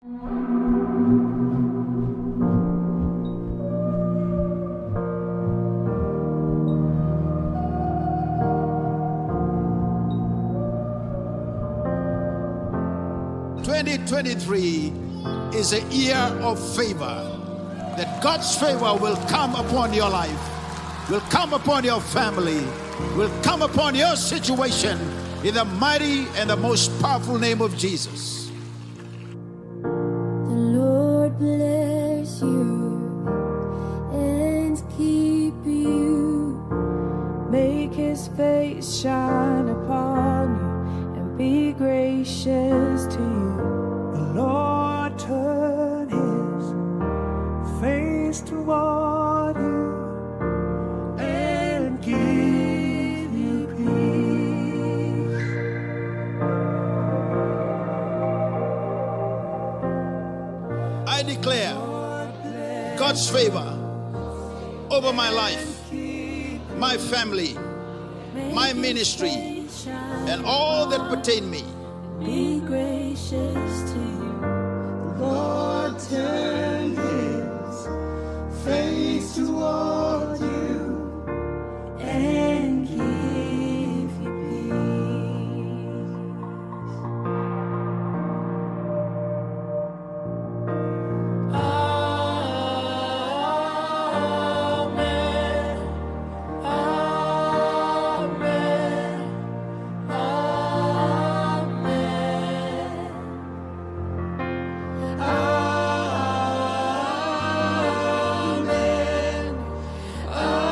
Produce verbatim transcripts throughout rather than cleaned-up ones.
Twenty twenty-three is a year of favor. That God's favor will come upon your life, will come upon your family, will come upon your situation in the mighty and the most powerful name of Jesus. The Lord bless you and keep you. Make his face shine upon you and be gracious to you. The Lord turn his face toward you and give you peace. I declare God's favor over my life, my family, my ministry, and all that pertain me. Be gracious to you. The Lord turn his face toward you and give you peace. Amen. Amen. Amen. Amen. Amen.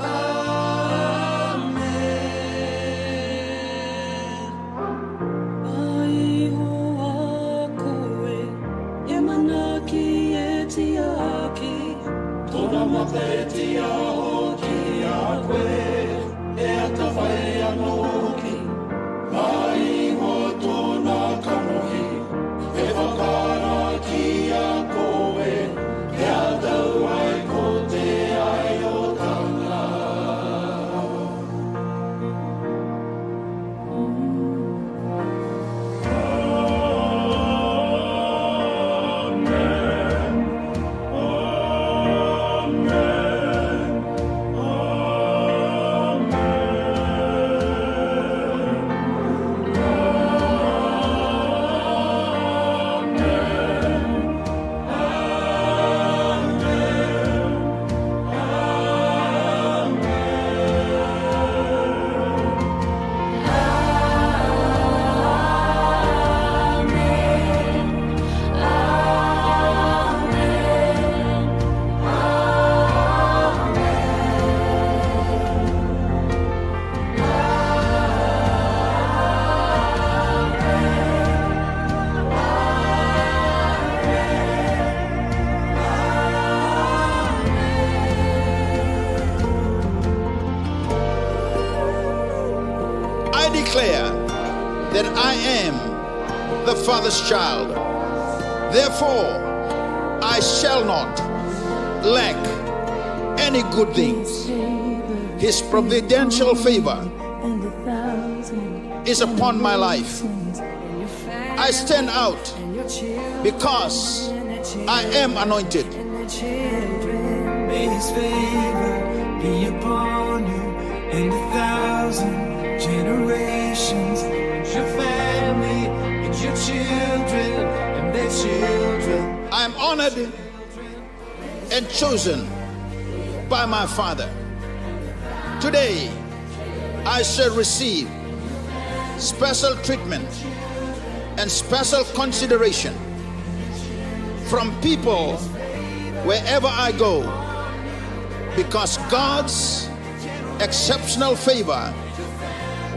Amen. Mai ho a koe, e manaki e tiaki. Tona mata e tiaho ki a koe, e a tavai a noki. Mai ho tona kanohi, e vakara ki a koe, e a tau ai ko te ai o tana. I declare that I am the Father's child. Therefore, I shall not lack any good things. His providential favor is upon my life. I stand out because I am anointed. May his favor be upon you and a thousand generations, and your family, and your children, and their children. I am honored and chosen by my Father. Today, I shall receive special treatment and special consideration from people wherever I go, because God's exceptional favor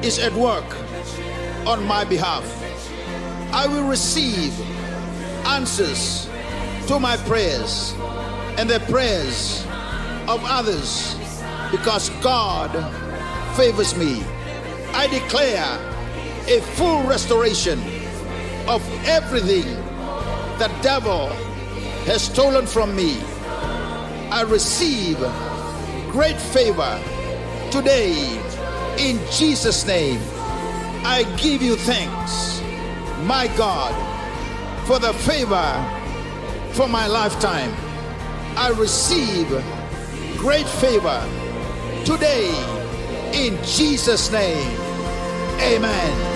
is at work on my behalf. I will receive answers to my prayers and the prayers of others, because God favors me. I declare a full restoration of everything the devil has stolen from me. I receive great favor today in Jesus' name. I give you thanks. My God, for the favor for my lifetime. I receive great favor today in Jesus' name. Amen.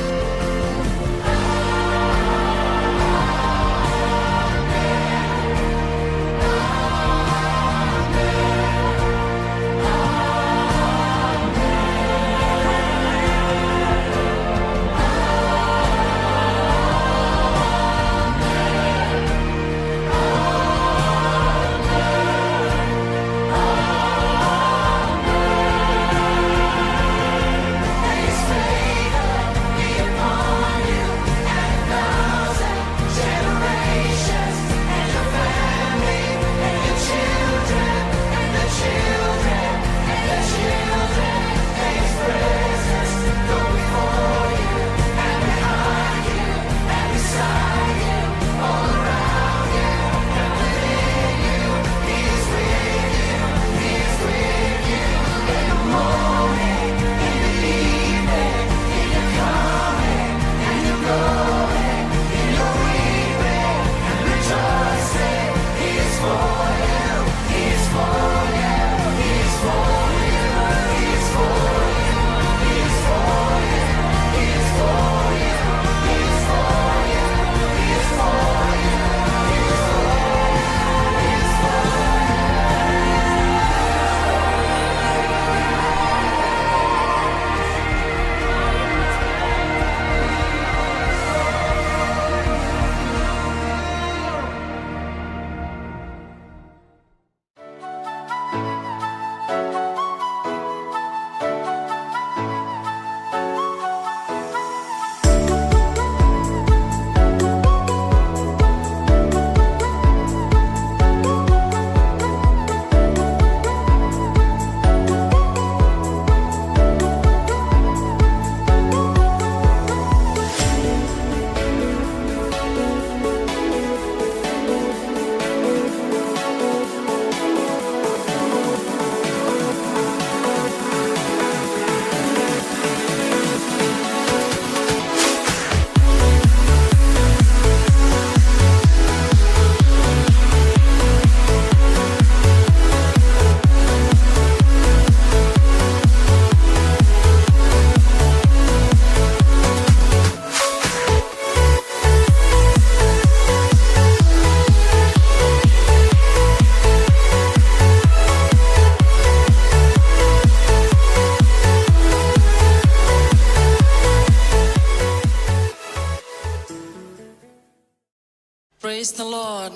Praise the Lord.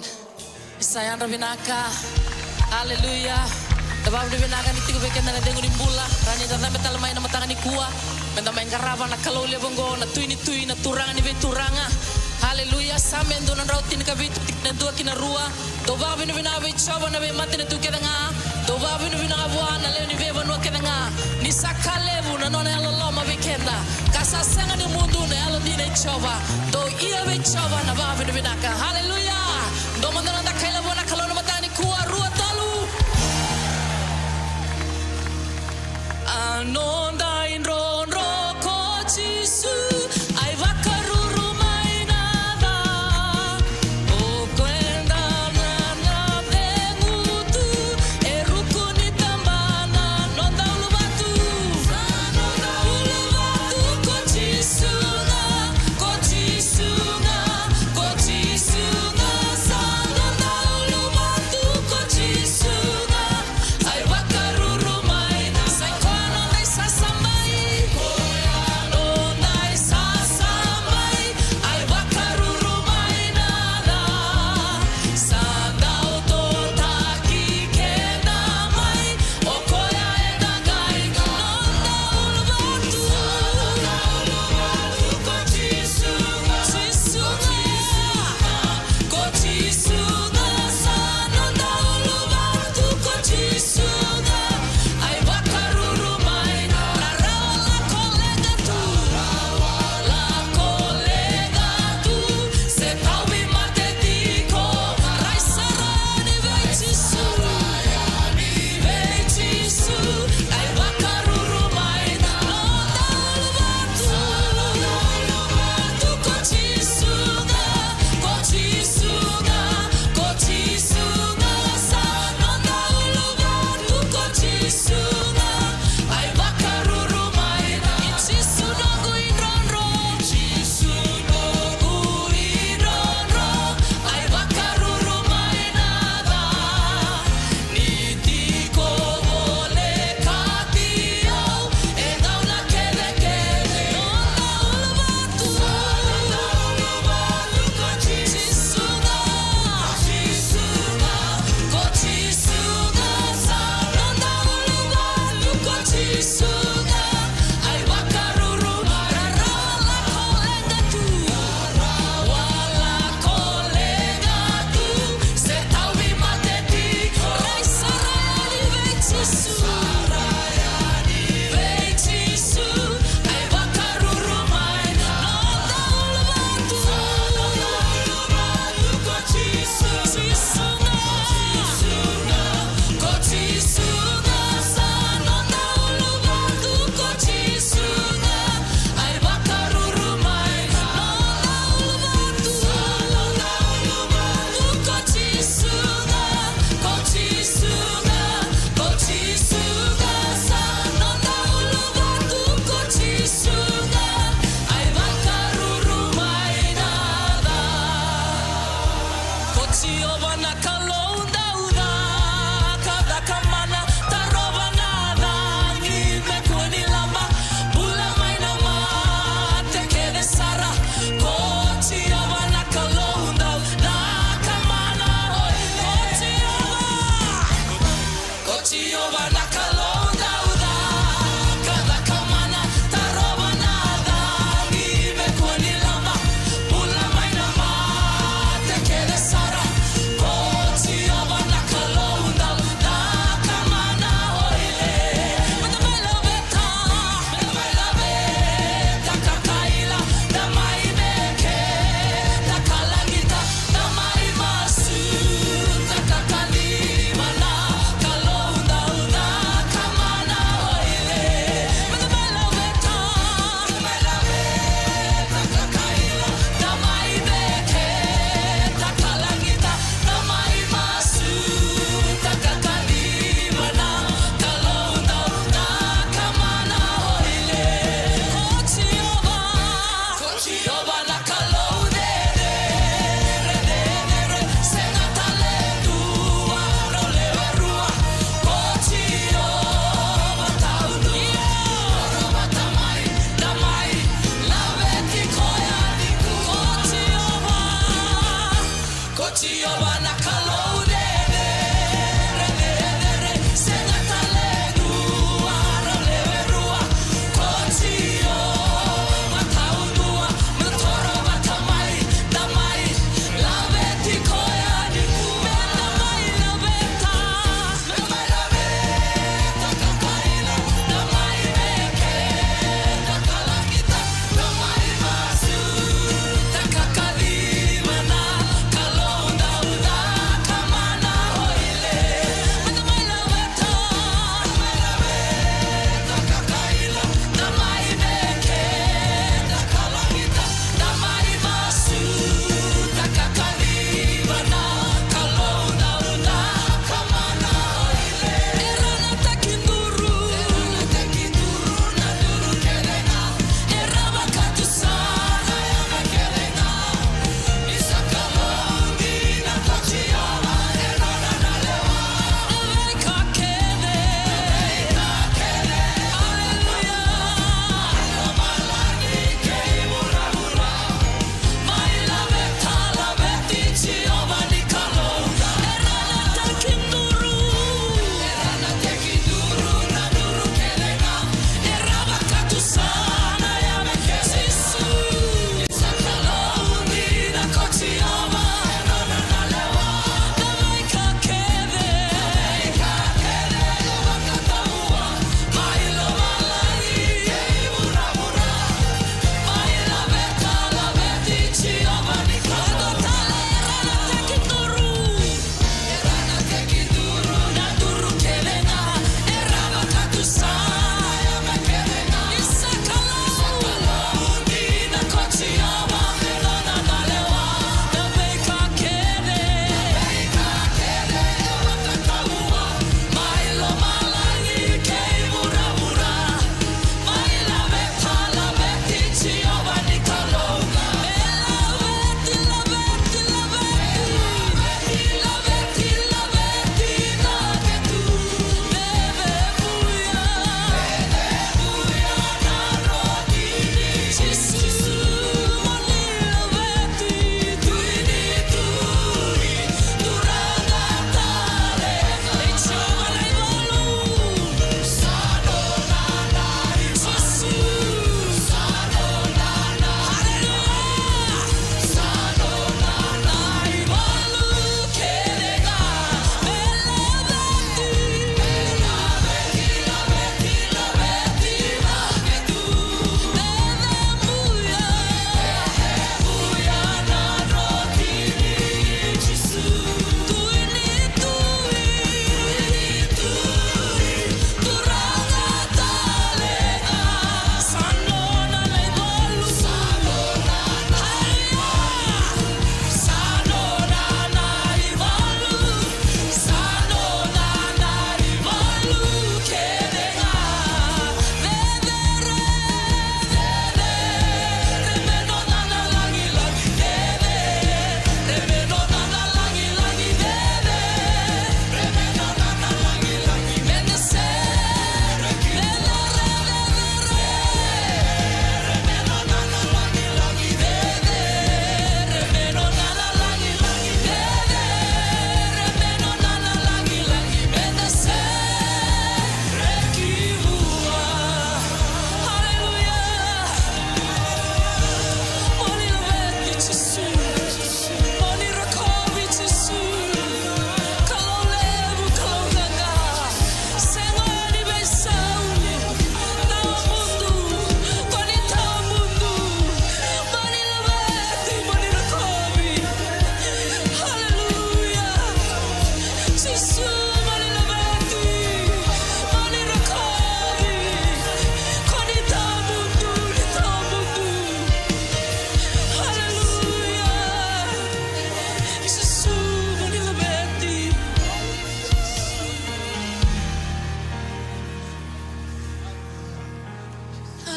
Ni sa yadra vinaka. Hallelujah. Da vakavinavinaka ni tiko vei keda na icegu ni bula. Rawa ni da cabe tale mai na mataka nikua. Meda mai qarava na Kalou levu oqo, na Tui ni tui, na Turaga ni veituraga. Hallelujah. Same e dua na drau tinikavitu, tikina e dua ki na rua. Dou vakavinavinaka vei Jiova na veimatanitu kece ga. Dou vakavinavinaka vua na lewe ni veivanua kece ga. Ni sa ka levu na nona yalololoma vei keda. Ka sa sega ni mudu na yalodina i Jiova. Dou ia vei Jiova na vakavinavinaka. Haleluya. Dou mada na da kaila vua na Kalou na mataka nikua, rua, tolu. A noda idrodro ko Jisu, a ivakaruru mai na ca. O koya eda na cegu tu, e ruku ni tabana noda uluvatu. Sa noda uluvatu ko Jisu ga, ko Jisu ga, ko Jisu ga. Sa noda uluvatu ko Jisu ga. Sa ivakaruru mai na, sa i koya noda isasa.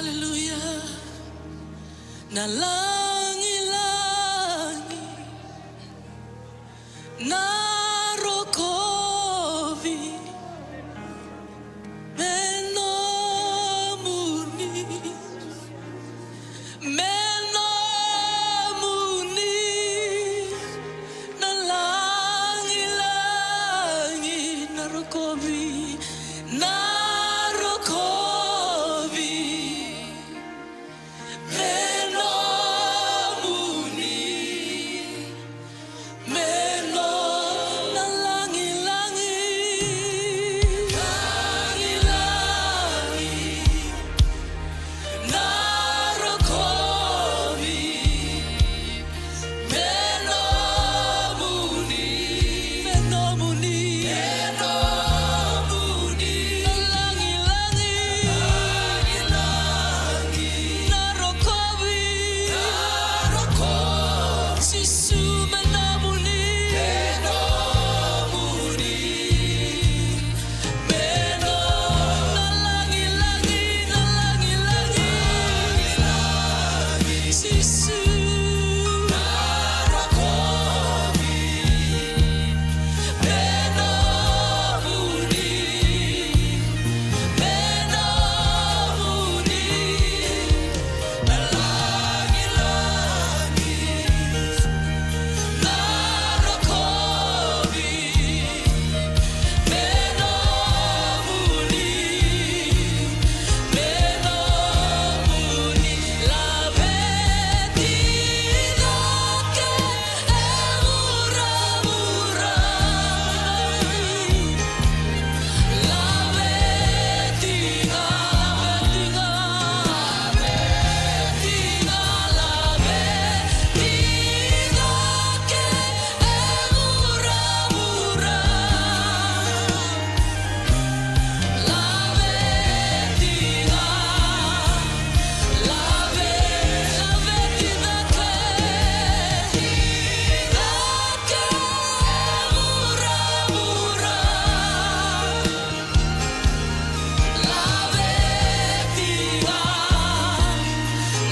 Aleluya. Na lagilagi, na rokovi me nomuni, me nomuni. Na lagilagi, na rokovi, na rokovi me nomuni, me no, na lagilagi, lagilagi, na rokovi me nomuni, me nomuni, me nomuni. Na lagilagi, lagilagi, na rokovi, na rokovi, Jisu me nomuni, me nomuni. Me no, na lagilagi, na lagilagi, Jisu. Na rokovi me nomuni, me nomuni. Na lagilagi, na rokovi me nomuni, me nomuni. Laveti cake e vuravura. Laveti ga, laveti ga, laveti ga, laveti ga cake e vuravura. Laveti ga, laveti, laveti ga cake e vuravura. Laveti ga,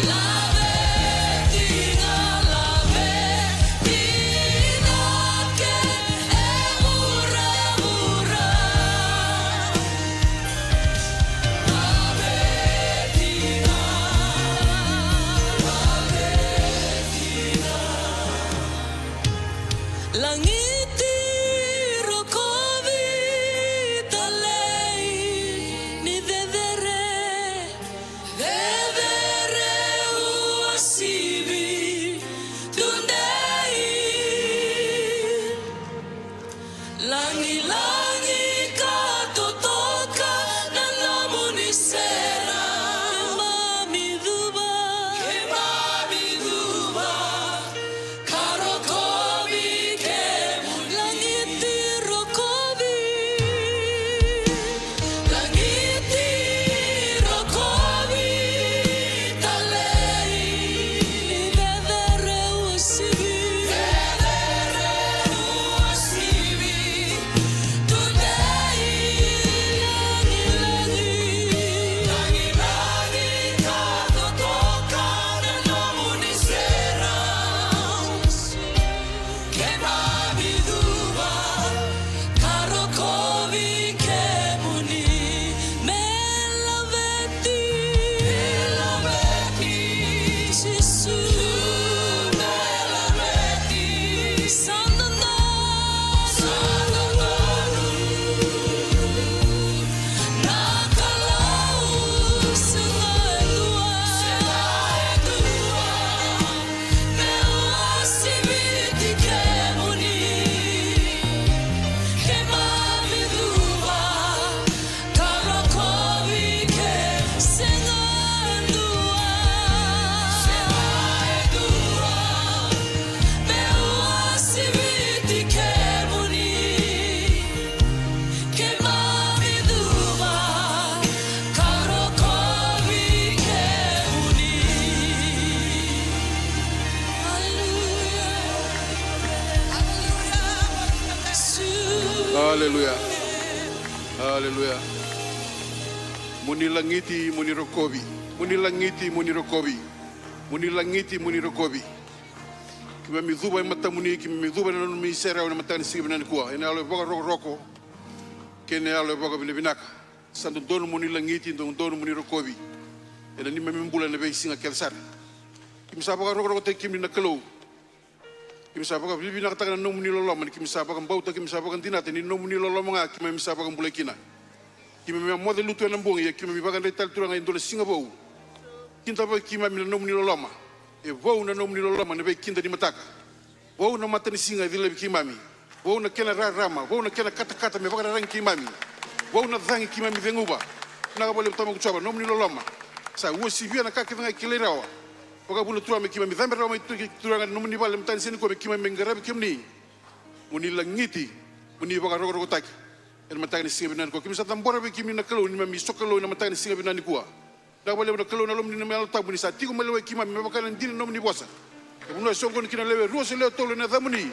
laveti ga, laveti ga cake e vuravura. Laveti ga, laveti ga. Lagiti, rokovi, talei, ni cecere, cecere, uasivi, tudei. Lagilagi ka totoka na nomuni serau. Keimami cuva, keimami cuva, ka rokovi kemuni. Lagiti, rokovi. Lagiti, rokovi, talei, ni cecere, uasivi, cecere, uasivi, tudei. Lagilagi, lagilagi ka totoka na nomuni serau. Keimami cuva ka rokovi kemuni. Me laveti, me laveti, Jisu, me laveti. Sa dodonu, sa dodonu na Kalou, sega e dua, sega e dua. Me uasiviti kemuni, keimami cuva ka rokovi ke, sega e dua, sega e dua. Me uasiviti kemuni, keimami cuva ka rokovi kemuni. Aleluya. Aleluya. Aleluya. Mo ni lagiti, mo ni rokovi. Mo ni lagiti, mo ni rokovi. Mo ni lagiti, mo ni rokovi. Keimami cuva e matamuni, keimami cuva ena nomuni serau ena mataka ni siga vinaka nikua. Ena yalo e vakarokoroko kei na yalo e vakavinavinaka. Sa dodonu mo ni lagiti, dodonu mo ni rokovi ena neimami bula ena veisiga kece sara. Keimami sa vakarokorokotaki kemuni na Kalou. Keimami sa vakavinavinakataka na nomuni loloma, ni keimami sa vakabauta, keimami sa vakadinata ni nomuni loloma ga keimami sa vakabulai kina. Keimami a moce lutu ena bogi, ia keimami vakadreti tale, Turaga, e dua na siga vou. Kidavaki keimami na nomuni loloma. E vou na nomuni loloma ena veikida ni mataka. Vou na matanisiga e cilavi keimami. Vou na kena rarama, vou na kena katakata me vakararagi keimami. Vou na cagi keimami ceguva. Vinaka vakalevu Tamaqu Jiova, nomuni loloma sa uasivia na ka kece ga e kilai rawa. Vakavuna, Turaga, me keimami cabe rawa mai tu, Turaga, na nomuni vale ena mataka ni siga nikua, me keimami qaravi kemuni. Mo ni lagiti, mo ni vakarokorokotaki ena mataka ni siga vinaka nikua. Keimami sa cabora vei kemuni na Kalou, neimami sokalou ena mataka ni siga vinaka nikua. Vinaka vakalevu na Kalou, na lomamuni, na Yalo Tabu, ni sa tiko mai vei keimami me vaka na dina ni nomuni vosa. Na vanua e soqoni kina na lewe rua se lewe tolu ena yacamuni, ni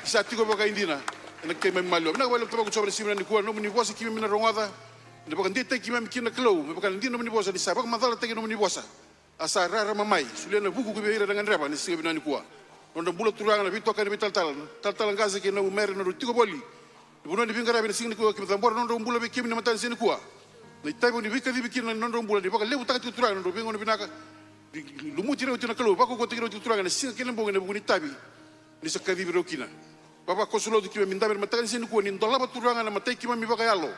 sa tiko vakaidina ena keimami maliwa. Vinaka vakalevu Tamaqu Jiova, ena siga vinaka nikua, nomuni vosa keimami na rogoca. Ena vakadeitaki keimami kina na Kalou me vaka na dina ni nomuni vosa, ni sa vakamacalataki na nomuni vosa. A sa rarama mai, solia na vuku ki vei ira era gadreva ena siga vinaka nikua. Nodra bula, Turaga, na veitokani, veitalatala, talatala qase kei na Naumere, nodrau tiko voli. Na vanua ni veiqaravi ena siga nikua, keimami cabora nodrau bula vei kemuni ena mataka ni siga nikua. Na itavi ni veikacivi kina na nodrau bula, ni vakalevutaka tiko, Turaga, na nodrau veigauna vinaka. Ni lumuti rau tiko na Kalou, vakaukauwataki rau tiko, Turaga, ena siga kei na bogi ena vuku ni itavi ni sa kacivi rau kina. Vavakoso lotu keimami dabe ena mataka ni siga nikua, ni dolava, Turaga, na matai keimami vakayalo.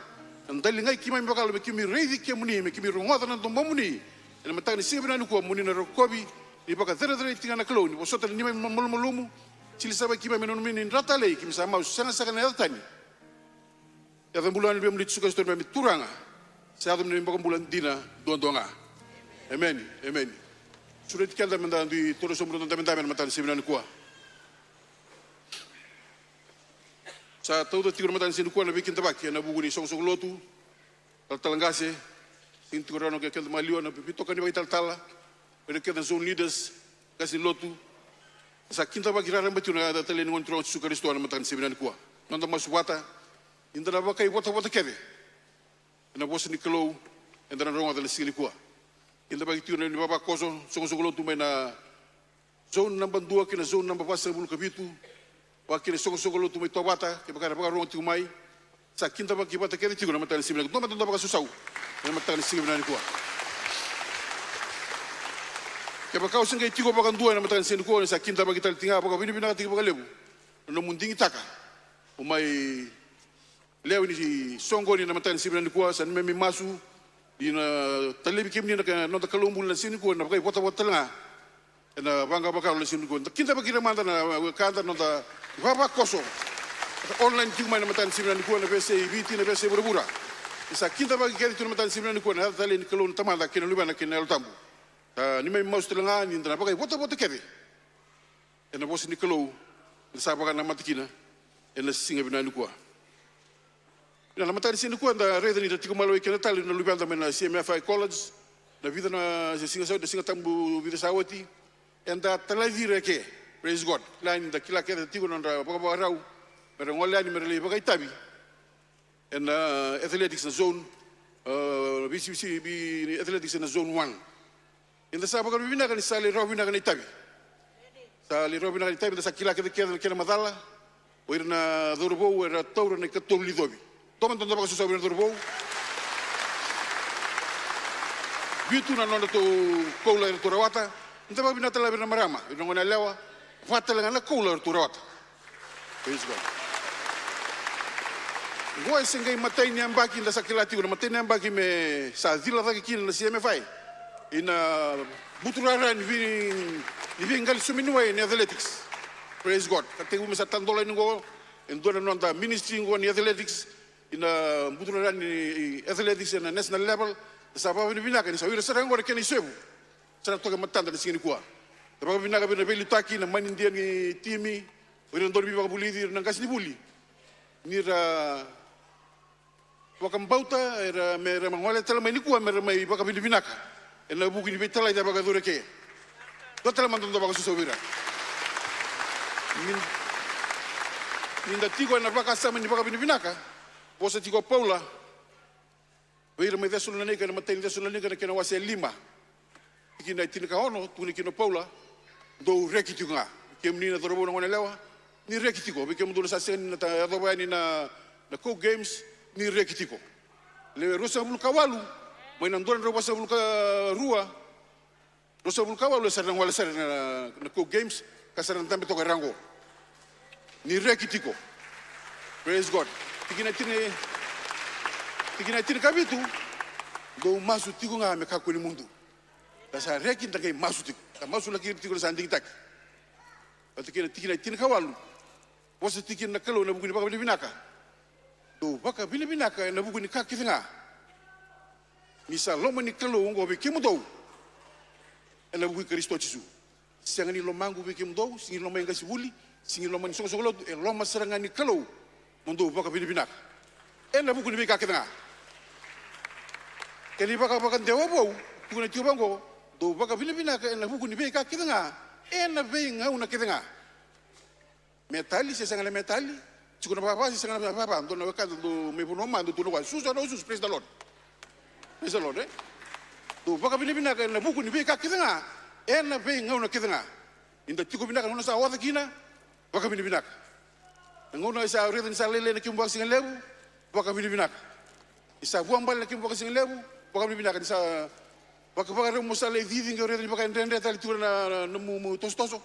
Na daligai keimami vakayalo me keimami raici kemuni, me keimami rogoca na domomuni. Ena mataka ni siga vinaka nikua, mo ni na rokovi, ni vakacerecerei tiko ga na Kalou, ni vosota na neimami malumalumu. Sili sara vei keimami ena nomuni dra talei, keimami sa masu sega saka ena yaca tani. Yaca bula ni Luvemuni Jisu Karisito, neimami Turaga. Sa yaco me neimami iVakabula dina duadua ga. Emeni, emeni. Sureti keda meda dui taura sobu na noda idabedabe ena mataka ni siga vinaka nikua. Sa tauca tiko ena mataka ni siga nikua na veikidavaki ena vuku ni soqosoqo lotu, talatala qase, sega ni tiko rawa na keda maliwa, na veitokani vakaitalatala, vei keda na zone leaders, qase ni lotu. Sa kidavaki raraba tiko na yaca talei ni Gone Turaga o Jisu Karisito ena mataka ni siga vinaka nikua. Noda masu vata, ni da na vakaivotavota kece ena vosa ni Kalou eda na rogoca ena siga nikua. Kidavaki tiko na lewe ni vavakoso, soqosoqo lotu mai na zone naba dua kei na zone naba vasagavulu ka vitu, vaka kina na soqosoqo lotu mai Tovata, kevaka era vakarorogo tiko mai. Sa kidavaki vata kece tiko ena mataka ni siga vinaka. Dua mada na noda vakasausau ena mataka ni siga vinaka nikua. Kevaka o se qai tiko vakadua ena mataka ni siga nikua, ni sa kidavaki tale tiko ga, vakavinavinakataki vakalevu na nomu digitaka mo mai lewe ni soqoni ena mataka ni siga vinaka nikua. Sa neimami masu ni na talevi kemuni na noda Kalou bula ena siga nikua, na vakaivotavota tale ga ena vaqa vakayalo ena siga nikua. Da kidavaki ira mada na wekada, noda vavakoso, online tiko mai ena mataka ni siga vinaka nikua, na veiyasai Viti, na veiyasai vuravura. Ni sa kidavaki kece tu ena mataka ni siga vinaka nikua na yaca talei ni Kalou na Tamada kei na Luvena kei na Yalo Tabu. Sa neimami masu tale ga ni da na vakaivotavota kece ena vosa ni Kalou eda sa vakanamata kina ena siga vinaka nikua. Ena mataka ni siga nikua eda raica ni da tiko mai vei keda tale na luveda mai na C M F I College. Na vica na siga sa oti, na Siga Tabu vica sa oti, eda talaci ira eke. Praise God. Kila ni da kila kece tiko na nodra vakavakarau me ra gole yani me ra lai vakaitavi ena, ah, athletics na zone, ah, V C V C, V, athletics ena zone one. Eda sa vakavinavinaka ni sa lai rawa vinaka na itavi. Sa lai rawa vinaka na itavi, eda sa kila kece kece na kena macala. O ira na cauravou era taura na ikatolu ni icovi. Dua mada na noda vakasausau vei ira na cauravou. Vitu na nodratou koula eratou rawata. Eda vakavinavinaka tale ga vei ira na marama, vei ira na goneyalewa. Va tale ga na koula eratou rawata. Praise God. Oqo e se qai imatai ni yabaki, da sa kila tiko na imatai ni yabaki me sa cila cake kina na C M F I ina buturara ni vei, ni veiqali sominiwai ni athletics. Praise God. Ka tekivu me sa tadola yani oqo e dua na noda ministry oqo ni athletics, ina buturara ni athletics ena national level. Da sa vakavinavinaka ni sa o ira sara oqo na kena isevu sa na toka e matada ena siga nikua. Da vakavinavinaka vei ira na veiliutaki, na manidia ni timi, o ira na dauniveivakavulici, ira na qasenivuli, ni ra vakabauta era, me ra mai gole tale mai nikua me ra mai vakavinavinaka ena vuku ni veitalai ca vakayacori eke. Dua tale mada na noda vakasausau vei ira. Ni, ni da tiko ena vakasama ni vakavinavinaka, vosa tiko o Paula vei ira mai Cesalonaika, ena imatai ni Cesalonaika na kena wase e lima. Tikina e tinikaono, tukuna kina o Paula, dou reki tiko ga. Kemuni na cauravou, na goneyalewa, ni reki tiko. Vei kemudou na sa sega ni na ta- yacova yani na, na Coke Games, ni reki tiko. Lewe ruasagavulu ka walu mai na dua na drau vasagavulu ka rua, ruasagavulu ka walu e sa na gole sara na, na Coke Games, ka sa na dabe toka e ra oqo. Ni reki tiko. Praise God. Tikina e tini, tikina e tinikavitu, dou masu tiko ga me kakua ni mudu. Da sa reki, da qai masu tiko. Da masulaki ira tiko na sa digitaki. Vata kei na tikina e tinikawalu, vosa tiko kina na Kalou ena vuku ni vakavinavinaka. Dou vakavinavinaka ena vuku ni ka kece ga. Ni sa loma ni Kalou oqo vei kemudou ena vuku i Karisito Jisu. Sega ni lomaqu vei kemudou, sega ni loma i qasenivuli, sega ni loma ni soqosoqo lotu, e loma sara ga ni Kalou mo dou vakavinavinaka ena vuku ni veika kece ga. Kena ivakavakadewa vou, tukuna tiko vaqo, dou vakavinavinaka ena vuku ni veika kece ga, ena veigauna kece ga. Metali se sega na metali, tiko na vava se sega na vava, dua na wekada dou mai vanua ma dou tukuna vua, susu, au susu, praise the Lord. Praise the Lord, e? Dou vakavinavinaka ena vuku ni veika kece ga, ena veigauna kece ga. Ni da tiko vinaka na gauna sa oca kina, vakavinavinaka. Na gauna sa raica ni sa lailai na kemu vakasigalevu, vakavinavinaka. Ni sa vuabale na kemu vakasigalevu, vakavinavinaka. Ni sa vakavakarau mo sa lai cici qai raica ni vakadredre tale tiko na, na, na nomu, nomu tosotoso,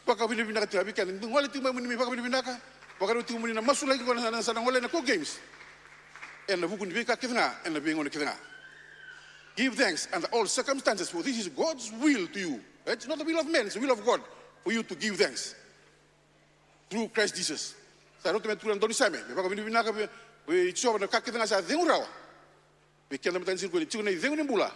vakavinavinaka tiko ga vei keda. Ni gole tiko mai mo ni mai vakavinavinaka, vakarau tiko mo ni na masulaki koya na, na sa na gole na Coke Games. Ena vuku ni veika kece ga, ena veigauna kece ga. Give thanks under all circumstances, for this is God's will to you. It's not the will of man, it's the will of God for you to give thanks through Christ Jesus. Sa rauta me tukuna na daunisame, me vakavinavinaka vei, vei Jiova na ka kece ga sa cegu rawa. Vei keda mataqali siga nikua ni tiko na icegu ni bula.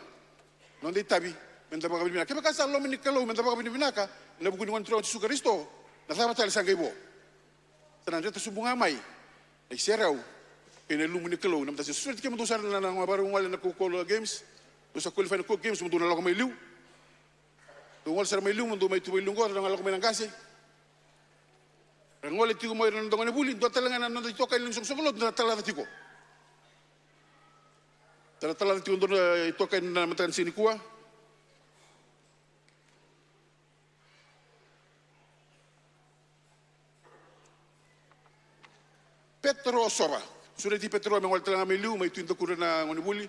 Noda itavi, meda vakavinavinaka. Kevaka sa loma ni Kalou meda vakavinavinaka ena vuku ni Gone Turaga o Jisu Karisito, na cava tale sa qai vo? Sa na dreta sobu ga mai na iserau kei na ilumu ni Kalou. Na mataqali siga, sureti kemudou sara na, na, na vakarau gole na Coca-Cola Games. Dou sa qualify na Coke Games, mo dou na lako mai liu. Dou gole sara mai liu, mo dou mai tu mai liu qo, ra na lako mai na qase. Ra gole tiko mai ira na noda gonevuli, dua tale ga na noda itokani ni soqosoqo lotu da na talaca tiko. Da na talaca tiko dua na itokani na mataka ni siga nikua. Petero Sova. Sureti Petero me gole tale ga mai liu, mai tu e daku ira na gonevuli.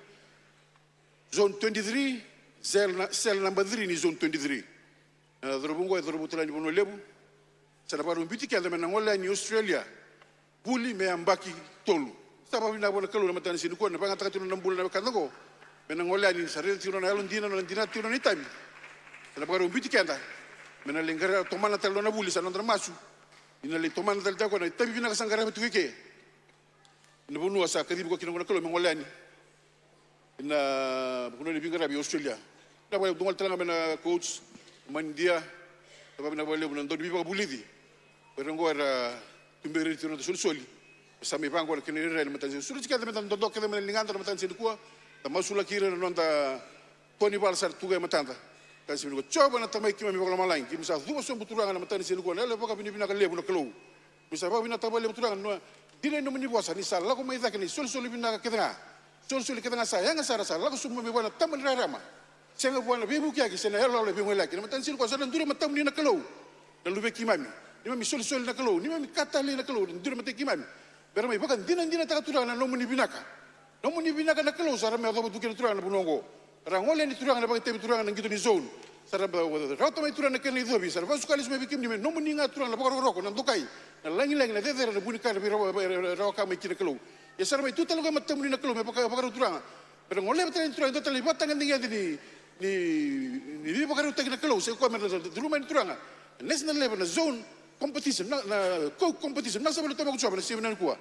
Zone twenty-three, cell na, cell number three ni zone twenty-three. Na cauravou oqo e cauravou tale ni Vanua Levu. Sa na vakarau biuti keda me na gole yani i Australia. Vuli me yabaki tolu. Sa vakavinavinaka vua na Kalou na mataka ni siga nikua, na vakayagataka tiko na nona bula na wekada oqo. Me na gole yani, sa raica tiko na nona yalodina, nona dinata tiko na nona itavi. Sa na vakarau biuti keda me na lai qara tomana tale na nona vuli, sa noda na masu ni na lai tomana tale tiko na itavi vinaka sa qarava tiko i ke. Na vanua sa kacivi koya kina na Kalou me gole yani. Ena vanua ni veiqaravi e Australia. Na vakalevu, dou gole tale ga mai na coach, mai Idia. Na vakavinavinaka vakalevu na dauniveivakavulici. O ira oqo era tuberi ira tiko na noda solisoli. Sa mai vaqo na kena irairai na mataka ni siga. Sureti keda meda dodoka kece mai na ligada na mataka ni siga nikua. Da masulaki ira na noda tua ni vala sa ra tu qo e matada. Ka siga nikua, Jiova na Tamai keimami vakalomalagi, keimami sa cuva sobu Turaga na mataka ni siga nikua, na yalo vakavinavinaka levu na Kalou. Keimami sa vakavinavinaka vakalevu Turaga na dina ni nomuni vosa, ni sa lako mai cake na isolisoli vinaka kece ga. Solisoli kece ga sa yaga sara, sa lako sobu mai vua na taba ni rarama. Sega vua na veivukiyaki se na yaloyalo e veigoleyaki. Na mataka ni siga nikua sa na duri e matamuni na Kalou. Na luvei keimami. Neimami solisoli na Kalou. Neimami ka talei na Kalou. Na duri e matai keimami. Me ra mai vakadinadinataka Turaga na nomuni vinaka. Nomuni vinaka na Kalou sa ra mai yacova tu kina Turaga na vanua oqo. Ra gole yani Turaga na vakaitavi Turaga na qito ni zone. Sa ra rawata mai Turaga na kena icovi. Sa ra vakasuka lesu mai vei kemuni me nomuni ga Turaga na vakarokoroko, na dokai, na lagilagi, na cecere, na vunikau, na veirawa-, veirawa-, veirawa-, veirawa-, ka mai kina Kalou. Ia sa ra mai tu tale oqo e matamuni na Kalou me vaka-, vakarau Turaga. Me ra goleva tale yani Turaga e dua tale na ivakatagedegede ni, ni, ni veivakarautaki na Kalou. Sa i koya me ra curuma yani Turaga na national level, na zone competition, na, na Coke competition. Na sa vale tamaqu Jiova na siga vinaka nikua.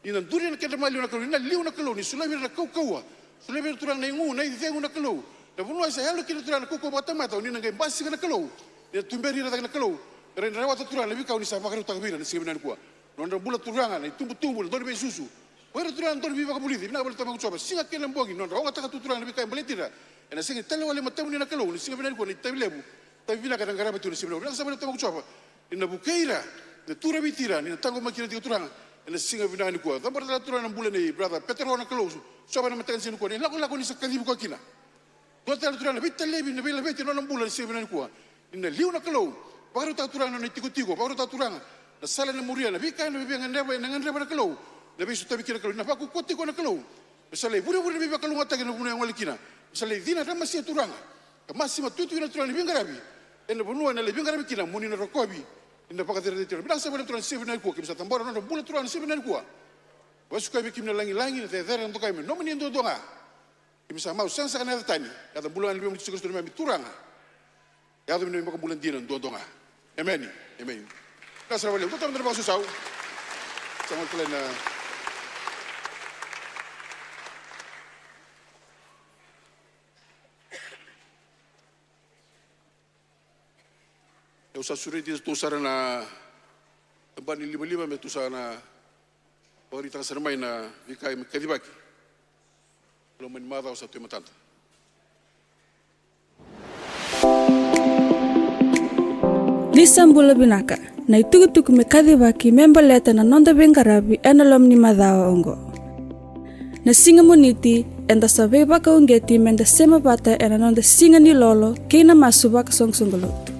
Ni na duri na kedra maliwa na Kalou, ni na liu na Kalou, ni solia vei ira na kaukauwa. Solia vei ira Turaga na igu, na icegu na Kalou. Na vanua e sa yalo kina Turaga na kaukauwa vakatamata, o ni na qai basika na Kalou. Ni na tuberi ira cake na Kalou. Me ra rawata Turaga na veika o ni sa vakarautaka vei ira na siga vinaka nikua. Na nodra bula Turaga, na itubutubu, na dau ni veisusu. O ira Turaga na dau ni veivakavulici, vinaka vakalevu tamaqu Jiova. Siga kei na bogi, na nodra ogataka tu Turaga na veika e baleti ira. Ena sega ni tale wale e matamuni na Kalou, na siga vinaka nikua, na itavi levu. Itavi vinaka ena qarava tu na siga vinaka. Vinaka sa vinaka tamaqu Jiova. Ni na vukei ira, na turaviti ira, ni na taqomaki ira tiko Turaga. Ena siga vinaka nikua. Cabora tale Turaga na bula nei brother Petero na Kalou. Jiova ena mataka ni siga nikua. Na ilakolako ni sa kacivi koya kina. Dua tale Turaga na veitalevi, na veilaveti ena nona bula ena siga vinaka nikua. Ni na liu na Kalou, vakarautaka Turaga na nona itikotiko, vakarautaka Turaga na sala ena muria, na veika ena via gadreva, ena gadreva na Kalou, na veisotavi kina na Kalou, na vakaukauwa tiko na Kalou. Me sa lai vurevure na veivakalougatataki ena vanua e gole kina. Me sa lai cina ramasia Turaga. Ka masu matutu na Turaga ni veiqaravi ena vanua ena lai veiqaravi kina, mo ni na rokovi, ni na vakacerecerea. Vinaka sara vakalevu Turaga ena siga vinaka nikua, keimami sa cabora na nodra bula Turaga ena siga vinaka nikua. Vakasukai vei kemuni na lagilagi, na cecere, na dokai me nomuni duadua ga. Keimami sa mau sega saka na yaca tani, yaca bula ga ni Luvemuni Jisu Karisito na neimami Turaga. Yaca vinaka, iVakabula dina duadua ga. Emeni. Emeni. Vinaka sara vakalevu, dou tara mada na vakasausau. Sa gole tale na Au sa sureti iratou sara na tabana ni livaliva me ratou sa na vakaraitaka sara mai na veika me kacivaki. Loma ni macawa sa tu e matada. Ni sa bula vinaka. Na itukutuku me kacivaki me baleta na noda veiqaravi ena loma ni macawa oqo. Na siga Moniti, eda sa veivakauqeti meda sema vata ena noda siga ni lolo kei na masu vakasoqosoqo lotu.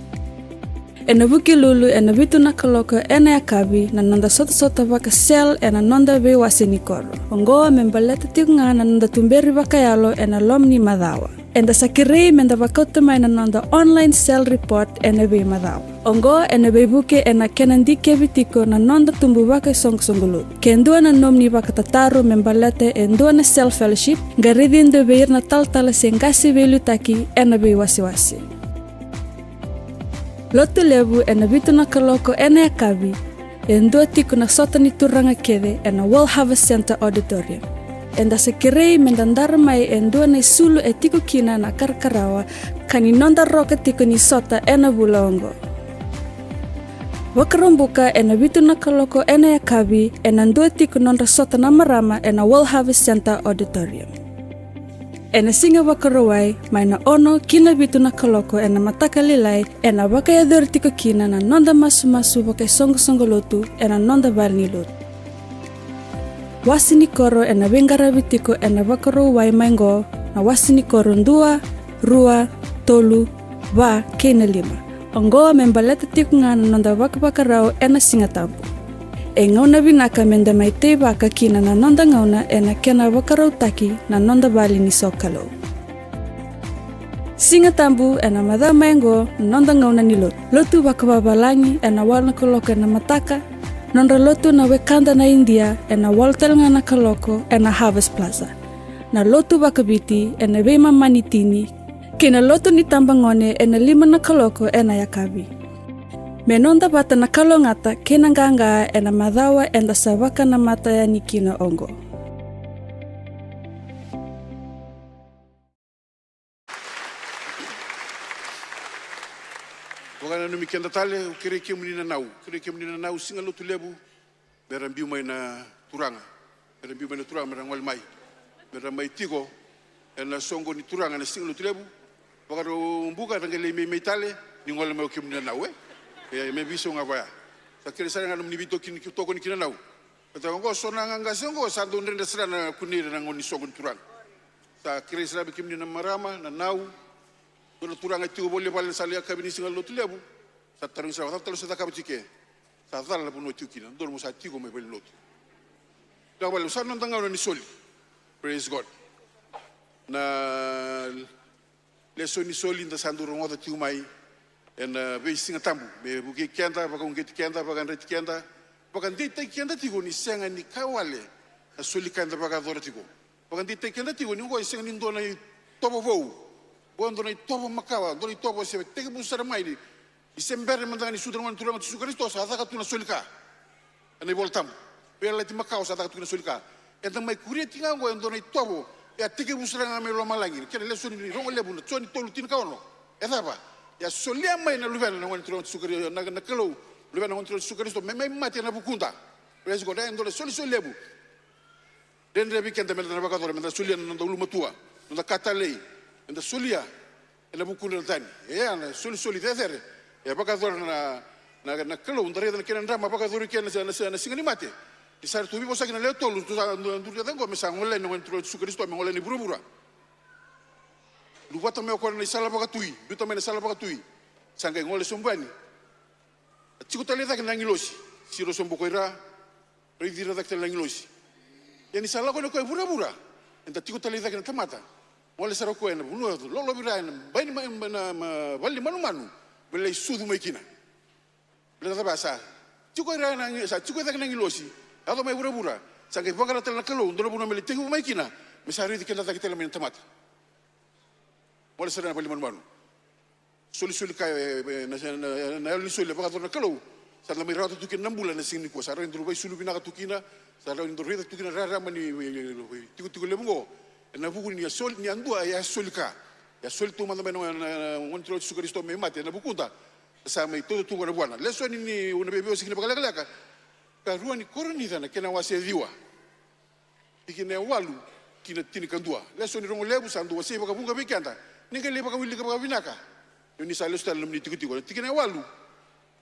Ena Vukelulu ena vitu na kaloko ena yakavi na noda sotasota vaka-cell ena noda veiwase ni koro. Oqo me baleta tiko ga na noda tuberi vakayalo ena loma ni macawa. Eda sa kerei meda vakauta mai na noda online cell report ena veimacawa. Oqo ena veivuke ena kena dikevi tiko na noda tubu vakaisoqosoqo lotu. Ke dua na nomuni vakatataro me baleta e dua na cell fellowship, qai raici dua vei ira na talatala se qase veiliutaki ena veiwasewase. Lotu levu ena vitu na kaloko ena yakavi, e dua tiko na sota ni turaga kece ena World Harvest Centre Auditorium. Eda sa kerei meda dara mai e dua na isulu e tiko kina na karakarawa ka ni noda roka tiko ni sota ena vula oqo. Vakaraubuka ena vitu na kaloko ena yakavi, ena dua tiko nodra sota na marama ena World Harvest Centre Auditorium. Ena siga Vakarauwai, mai na ono ki na vitu na kaloko ena mataka lailai, ena vakayacori tiko kina na noda masumasu vakaisoqosoqo lotu ena noda vale ni lotu. Wase ni koro ena veiqaravi tiko ena Vakarauwai mai qo, na wase ni koro dua, rua, tolu, va kei na lima. Oqo me baleta tiko ga na noda vakavakarau ena Siga Tabu. E gauna vinaka meda mai teivaka kina na noda gauna ena kena vakarautaki na noda vale ni sokalou. Siga Tabu ena macawa mai qo na noda gauna ni lotu. Lotu vakavavalagi ena walu na kaloko ena mataka. Nodra lotu na wekada na Idia ena walu tale ga na kaloko ena Harvest Plaza. Na lotu vakaviti ena veimama ni tini, kei na lotu ni tabagone ena lima na kaloko ena yakavi. Me noda vata na kalougata kei na qaqa ena macawa eda sa vakanamata yani kina oqo. Vakananumi keda tale, au kerei kemuni na nau, kerei kemuni na nau, Siga Lotulevu, me ra biu mai na turaga. Me ra biu mai na turaga, me ra gole mai. Me ra mai tiko ena soqo ni turaga ena Siga Lotulevu. Vakarau buka, ra qai lai meimei tale, ni gole mai o kemuni na nau, e? E, me veisau ga vaya. Sa kerei sara ga nomuni veitokoni, tokoni kina nau. Baleta oqo so na qaqase oqo, sa dau dredre sara na kunei ira na gauna ni soqo ni turaga. Sa kerei sara vei kemuni na marama, na nau. Dua na turaga e tiko voli e vale ena sala yakavi ni Siga Lotulevu. Sa tarogi sara, cava tale o se cakava tiko ke? Sa cala na vanua tiko kina, dodonu mo sa tiko mai valenilotu. Vinaka vakalevu, sa noda gauna ni soli. Praise God. Na lesoni soli da sa dau rogoca tiko mai ena veisiga tabu, me vukei keda, vakauqeti keda, vakayadrati keda, vakadeitaki keda tiko ni sega ni ka wale na soli ka eda vakayacora tiko. Vakadeitaki keda tiko ni oqo e sega ni dua na itovo vou. Oqo e dua na itovo makawa, dua na itovo se tekivu sara mai ni, ni se bera mada ga ni sucu na Gone Turaga o Jisu Karisito, sa caka tu na soli ka. Ena iVola Tabu. Veiyalayalati Makawa sa caka tu na soli ka. Eda mai kuria tiko ga oqo e dua na itovo e a tekivu sara ga mai lomalagi. Kena lesoni ni Rogo Levu na Joni tolu tinikaono. E cava? E a solia mai na Luvena na Gone Turaga o Jisu Karisito, na, na Kalou, Luvena na Gone Turaga o Jisu Karisito, me mai mate ena vukuda. Praise God. E dua na isolisoli levu. Dredre vei keda meda na vakayacora, meda solia na noda ulumatua, noda ka talei, meda solia ena vukudra na tani. E a na isolisoli cecere e vakayacora na, na, na Kalou, da raica na kena drama vakayacori kina na, na, na siga ni mate. Ni sa ratou veivosaki na lewe tolu, ratou sa duri yaca oqo me sa gole yani na Gone Turaga o Jisu Karisito, me gole yani i vuravura. Luvata mai o koya na isala vakatui, biuta mai na isala vakatui. Sa qai gole sobu yani. A tiko tale cake na agilosi, siro sobu ko ira, raici ira cake tale na agilosi. Ia ni sa lako yani o koya e vuravura, eda tiko tale cake na tamata. Gole sara o koya ena vanua lolovira, ena bai ni ma-, ma-, na ma-, vale ni manumanu, me lai sucu mai kina. Baleta cava? Sa tiko ira na agi-, sa tiko e cake na agilosi, yaco mai vuravura, sa qai vaqara tale na Kalou dua na vanua me lai tekivu mai kina, me sa raici keda cake tale mai na tamata. Gole sara na vale ni manumanu. Solisoli ka, e, e, na, na, na, na yalo ni soli e vakayacora na Kalou. Sa da mai rawata tu kina na bula ena siga nikua. Sa rawa ni daru vakaisulu vinaka tu kina. Sa rawa ni daru raica tu kina rarama ni, e, e, e, tikotiko levu oqo. Ena vuku ni a soli, ni a dua e a soli ka. E a soli tu mada mai na, na, na, na Gone Turaga o Jisu Karisito me mate ena vukuda. Sa mai tauca tu qo na vuana. Lesoni ni, ni, au na veiwasei kina vakalekaleka. Karua ni Korinica na kena wase ciwa. Tikina e walu ki na tinikadua. Lesoni rogo levu, sa dau wasei vakavuqa vei keda. Ni qai lai vakawilika vakavinaka. Ni oni sa lesu tale na nomuni tikotiko. Na tikina e walu.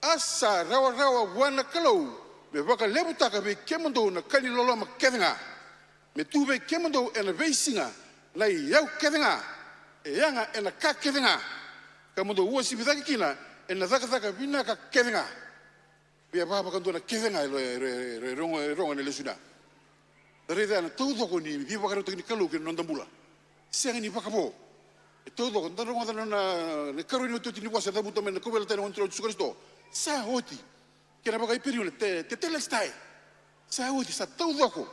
A sa rawarawa vua na Kalou me vakalevutaka vei kemudou na ka ni loloma kece ga. Me tu vei kemudou ena veisiga na iyau kece ga, e yaga ena ka kece ga. Ka mo dou uasivi cake kina ena cakacaka vinaka kece ga. Via vaka vakadua na kece ga e ro-, e ro-, e ro-, e rogo, e rogo ena lesoni ya. Da raica na taucoko ni veivakarautaki ni Kalou ki na noda bula. Sega ni vakavo. E taucoko, da rogoca na, na, na ikarua ni otioti ni vosa e cavuta mai na kauveilatai na Gone Turaga o Jisu Karisito. Sa oti. Kena vakaIperiu na te-, tetelestai. Sa oti, sa taucoko.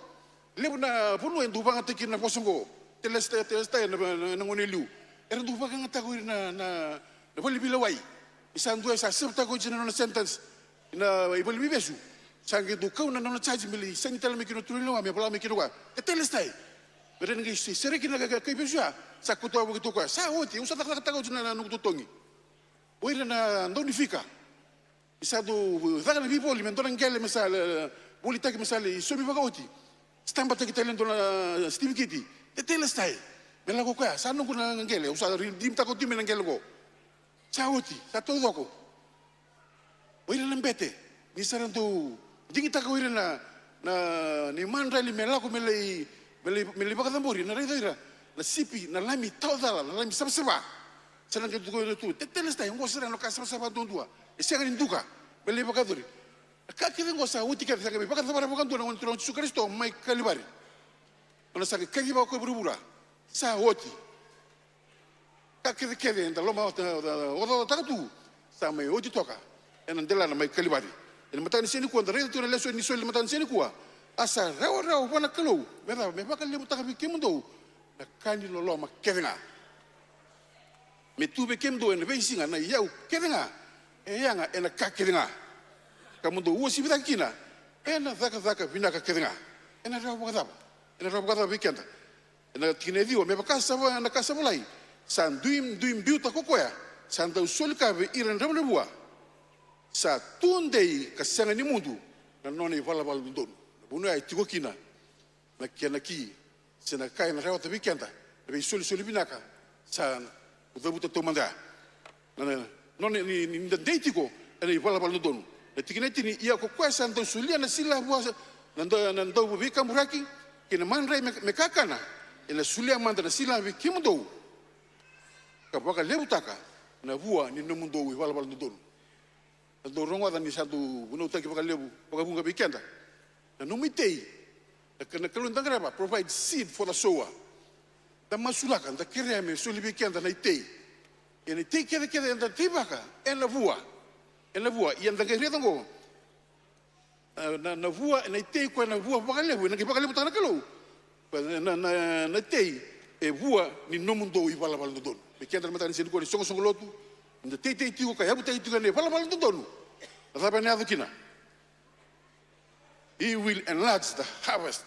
Levu na vanua e dau vakayagataki ira na vosa oqo. Tetelestai, tetelestai na, na, na gone e liu. Era dau vakayagataka o ira na, na, na vale ni veilewai. Ni sa dua e sa serve-taka oti na nona sentence ena vale ni veivesu. Sa qai dau kau na nona charge me lai saini tale mai kina na turaga ni lewa me vola mai kina o koya. Tetelestai. Me rawa ni qai se-, sereki na ka, ka, kaivesu ya. Sa kauta wavoki tu o koya. Sa oti, au sa cakacakataka oti na, na noqu totogi. O ira na daunifika. Ni sa dau caka na veivoli me dua na qele me sa, e, volitaki me sa lai saumi vakaoti. Sitabataki tale e dua na sitivikiti. Tetelestai. Me lako o koya, sa noqu na qele, au sa ri-, redeem-taka oti mai na qele oqo. Sa oti, sa taucoko. O ira na bete, ni sa ra dau digitaka o ira na, na, na imadrali me lako me lai, me lai, me lai vakacabori, na raica o ira na sipi, na lami tawacala, na lami savasava. Sa na qai tukuna tu, tetelestai, oqo sara na ka savasava duadua. E sega ni duka, me lai vakayacori. Na ka kece oqo sa oti kece, sa qai mai vakacavara vakadua na Gone Turaga o Jisu Karisito mai Kalivari. Nona sa qai kaciva o koya e vuravura. Sa oti. Ka kecekece eda loma, e, e, e, ocaocataka tu, sa mai oti toka ena delana mai Kalivari. Ena mataka ni siga nikua, da raica tu na lesoni ni soli ena mataka ni siga nikua. A sa rawarawa vua na Kalou me cava? Me vakalevutaka vei kemudou na ka ni loloma kece ga. Me tu vei kemudou ena veisiga na iyau kece ga, e yaga ena ka kece ga. Ka mo dou uasivi cake kina ena cakacaka vinaka kece ga. Ena rawa vakacava? Ena rawa vakacava vei keda? Ena tikina e ciwa, me vaka sa va-, na ka sa volai, sa dui, dui biuta ko koya sa dau soli ka vei ira na dravudravua. Sa tu dei ka sega ni mudu na nona ivalavala dodonu. Na vanua e tiko kina na kena ki, se na ka ena rawata vei keda na veisolisoli vinaka, sa cavuta taumada ya. Na, na, nona ni, ni, ni da dei tiko ena ivalavala dodonu. Na tikina e tini, ia ko koya sa dau solia na sila vua na da-, na dauveikaburaki kei na madrai me, me kakana, ena solia mada na sila vei kemudou, ka vakalevutaka na vua ni nomudou ivalavala dodonu. Da dau rogoca ni sa dau vunautaki vakalevu, vakavuqa vei keda. Na nomu itei, na ka, na Kalou da qarava, provide seed for the sower. Da masulaka, da kerea me soli vei keda na itei. Ia na itei kecekece eda teivaka, ena vua. Ena vua, ia da qai raica oqo. Na, na, na vua, na itei koya na vua vakalevu, ena qai vakalevutaka na Kalou. Na, na, na, na tei e vua ni nomudou ivalavala dodonu. Me keda na mataka ni siga nikua ni soqosoqo lotu, ni da teitei tiko ka yavutaki tiko ena ivalavala dodonu. Na cava ena yaco kina? He will enlarge the harvest.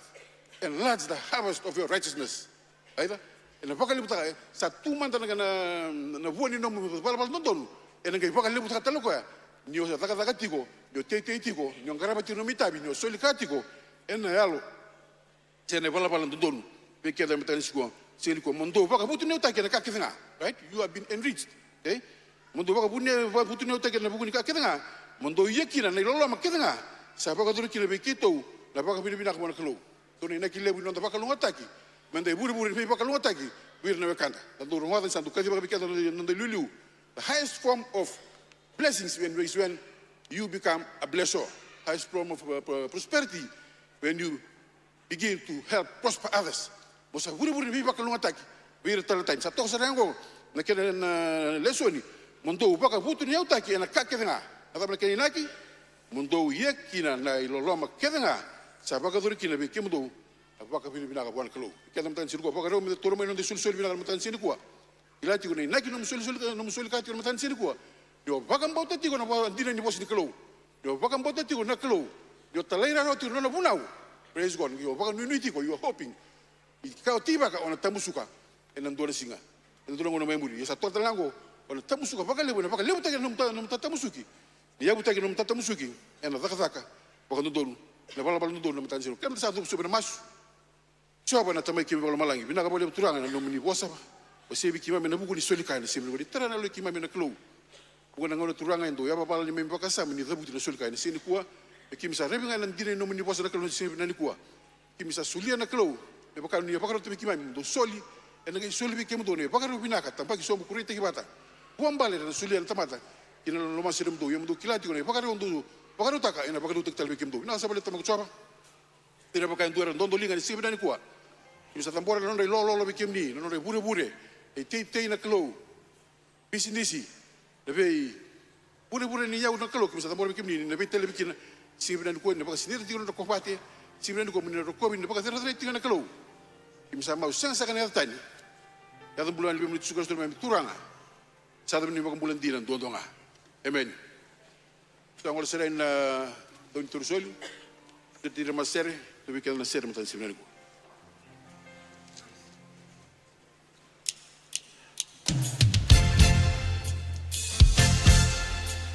Enlarge the harvest of your righteousness. Aitha? Ena vakalevutaka, e, sa tu mada na, na, na vua ni nomu ivalavala dodonu. Ena qai vakalevutaka tale o koya. Ni o cakacaka tiko, ni o teitei tiko, ni o qarava tiko na nomu itavi, ni o soli ka tiko ena yalo. Se na ivalavala dodonu vei keda e mataka ni siga nikua, siga nikua, mo dou vakavutuniyautaki ena ka kece ga. Right? You have been enriched. Okay? Mo dou vakavuni-, vakavutuniyautaki ena vuku ni ka kece ga. Mo dou ia kina na iloloma kece ga sa vakayacori kina vei keitou na vakavinavinaka vua na Kalou. Dua na inaki levu ni noda vakalougatataki, meda ivurevure ni veivakalougatataki, vei ira na wekada. Da dau rogoca ni sa dau kacivaka vei keda na noda iliuliu. The highest form of blessings when, is when you become a blessor. Highest form of uh, pro- prosperity when you begin to help prosper others. Mo sa vurevure ni veivakalougatataki vei ira tale na tani. Sa toka sara ga oqo na kena na lesoni. Mo dou vakavutuniyautaki ena ka kece ga. Na cava na kena inaki? Mo dou ia kina na iloloma kece ga sa vakayacori kina vei kemudou na vakavinavinaka vua na Kalou. Keda mataqali siga nikua, vakarau me da taura mai na noda isolisoli vinaka na mataqali siga nikua. Kila tiko na inaki ni nomu solisoli, nomu soli ka tiko na mataqali siga nikua. Ni o vakabauta tiko na va- dina ni vosa ni Kalou. Ni o vakabauta tiko na Kalou. Ni o talairawarawa tiko na nona vunau. Praise God. Ni o vakanuinui tiko, you are hoping. Ni ka o teivaka o na tamusuka ena dua na siga. Ena dua na gauna mai muri. Ia sa toka tale ga oqo, o na tamusuka vakalevu, ena vakalevutaki na nomu ta- nomu tatamusuki. Ni yavutaki na nomu tatamusuki ena cakacaka vakadodonu, na valavala dodonu na mataqali siga. Keda sa cuva sobu ena masu. Jiova na Tamai keimami vakalomalagi, vinaka vakalevu Turaga na nomuni vosa. Vasevi keimami ena vuku ni soli ka ena siga nikua, ni tara na yalo i keimami na Kalou. Vuqa na gauna Turaga e dau yavavala ni keimami vakasama ni cavuti na soli ka ena siga nikua. Me keimami sa raica ga na dina ni nomuni vosa na Kalou ena siga nikua. Keimami sa solia na Kalou me vaka ni a vakarautaka vei keimami, mo dou soli ena qai soli vei kemudou na ivakarau vinaka, tabaki sobu, kureitaki vata. Vuabale era na solia na tamata kina loloma sere mudou, ia mudou kila tiko na ivakarau dou vakarautaka ena vakarautaki tale vei kemudou. Vinaka sa vakalevu Tamaqu Jiova. Ira vaka e dua era dodoliga ena siga vinaka nikua. Keimami sa cabora na nodra ilololo vei kemuni, na nodra ivurevure, na iteitei na Kalou, bisinisi, na veivurevure ni yau na Kalou, keimami sa cabora vei kemuni, ni na veitalevi kina. Siga vinaka nikua, ni na vakasinaita tiko na nodra kovate. Siga vinaka nikua, mo ni na rokovi, ni na vakacerecerei tiko na Kalou. Keimami sa mau sega saka na yaca tani. Yaca bula ni Luve muni Jisu Karisito na neimami Turaga. Sa yaca muni vakabula dina duadua ga. Emeni. Sa gole sara na dau ni torisoli. Dati ira masere, dau vei keda na sere matana siga vinaka nikua.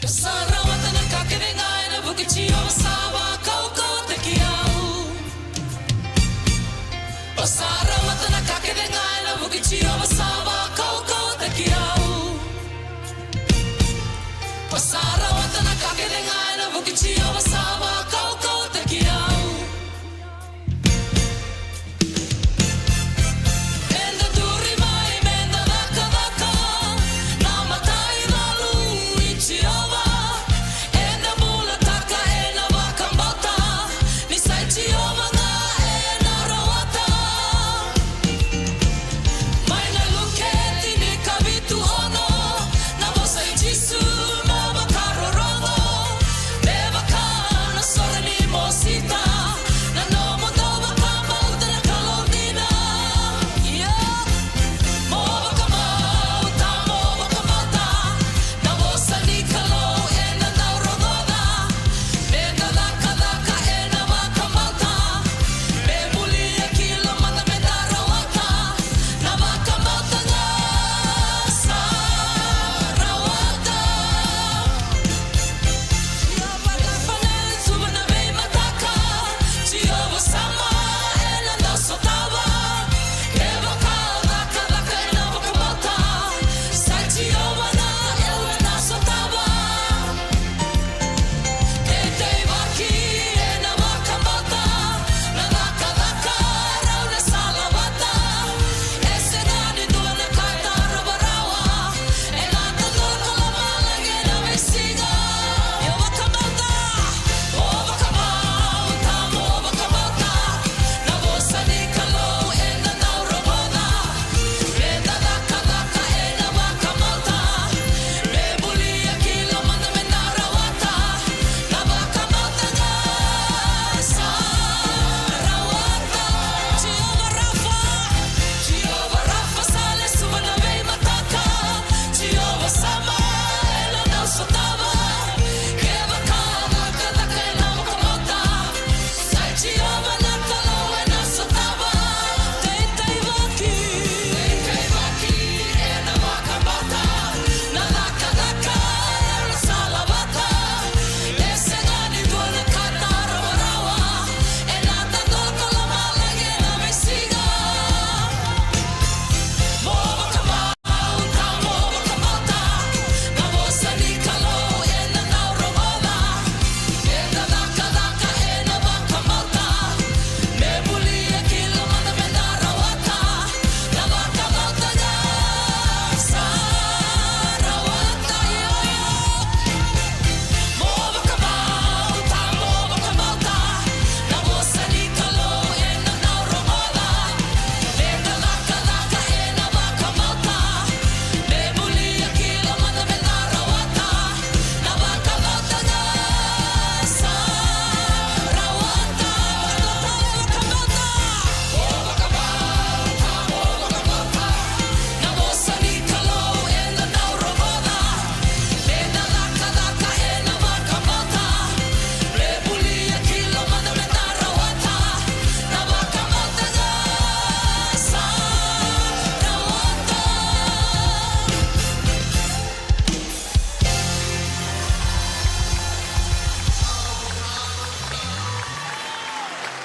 Sa rawata na ka kece ga ena vuku i Jiova sa vakaukauwataki au. Sa rawata na ka kece ga ena vuku i Jiova sa vakaukauwataki au. Sa rawata na ka kece ga ena vuku i Jiova sa vakaukauwataki au.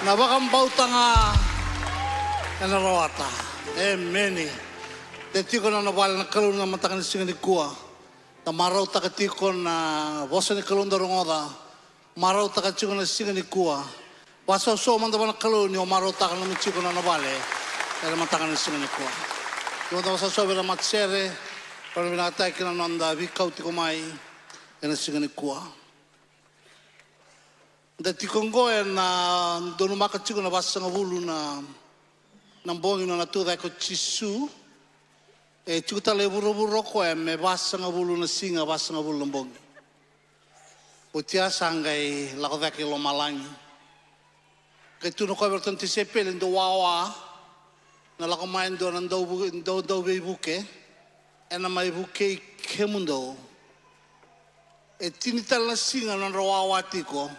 Na vakabauta ga ena rawata. Emeni. De tiko na nona vale na Kalou na mataka ni siga nikua. Da marautaka tiko na vosa ni Kalou da rogoca. Marautaka tiko na siga nikua. Vakasausau mada vua na Kalou ni o marautaka na nomu tiko na nona vale ena mataka ni siga nikua. Io, da vakasausau vei ira na matasere, rawa ni vinakataki na noda veikau tiko mai ena siga nikua. Da tiko oqo ena donumaka tiko na vasagavulu na, na bogi nona tucake o Jisu. E tiko tale e vuravura o koya me vasagavulu na siga, vasagavulu na bogi. Oti ya sa qai lako cake i lomalagi. Qai tukuna o koya vei iratou na tisaipeli, dou wawa, na lako mai dua na dau vu-, dau, dau veivuke, ena mai vukei kemudou. E tini tale na siga na nodra wawa tiko,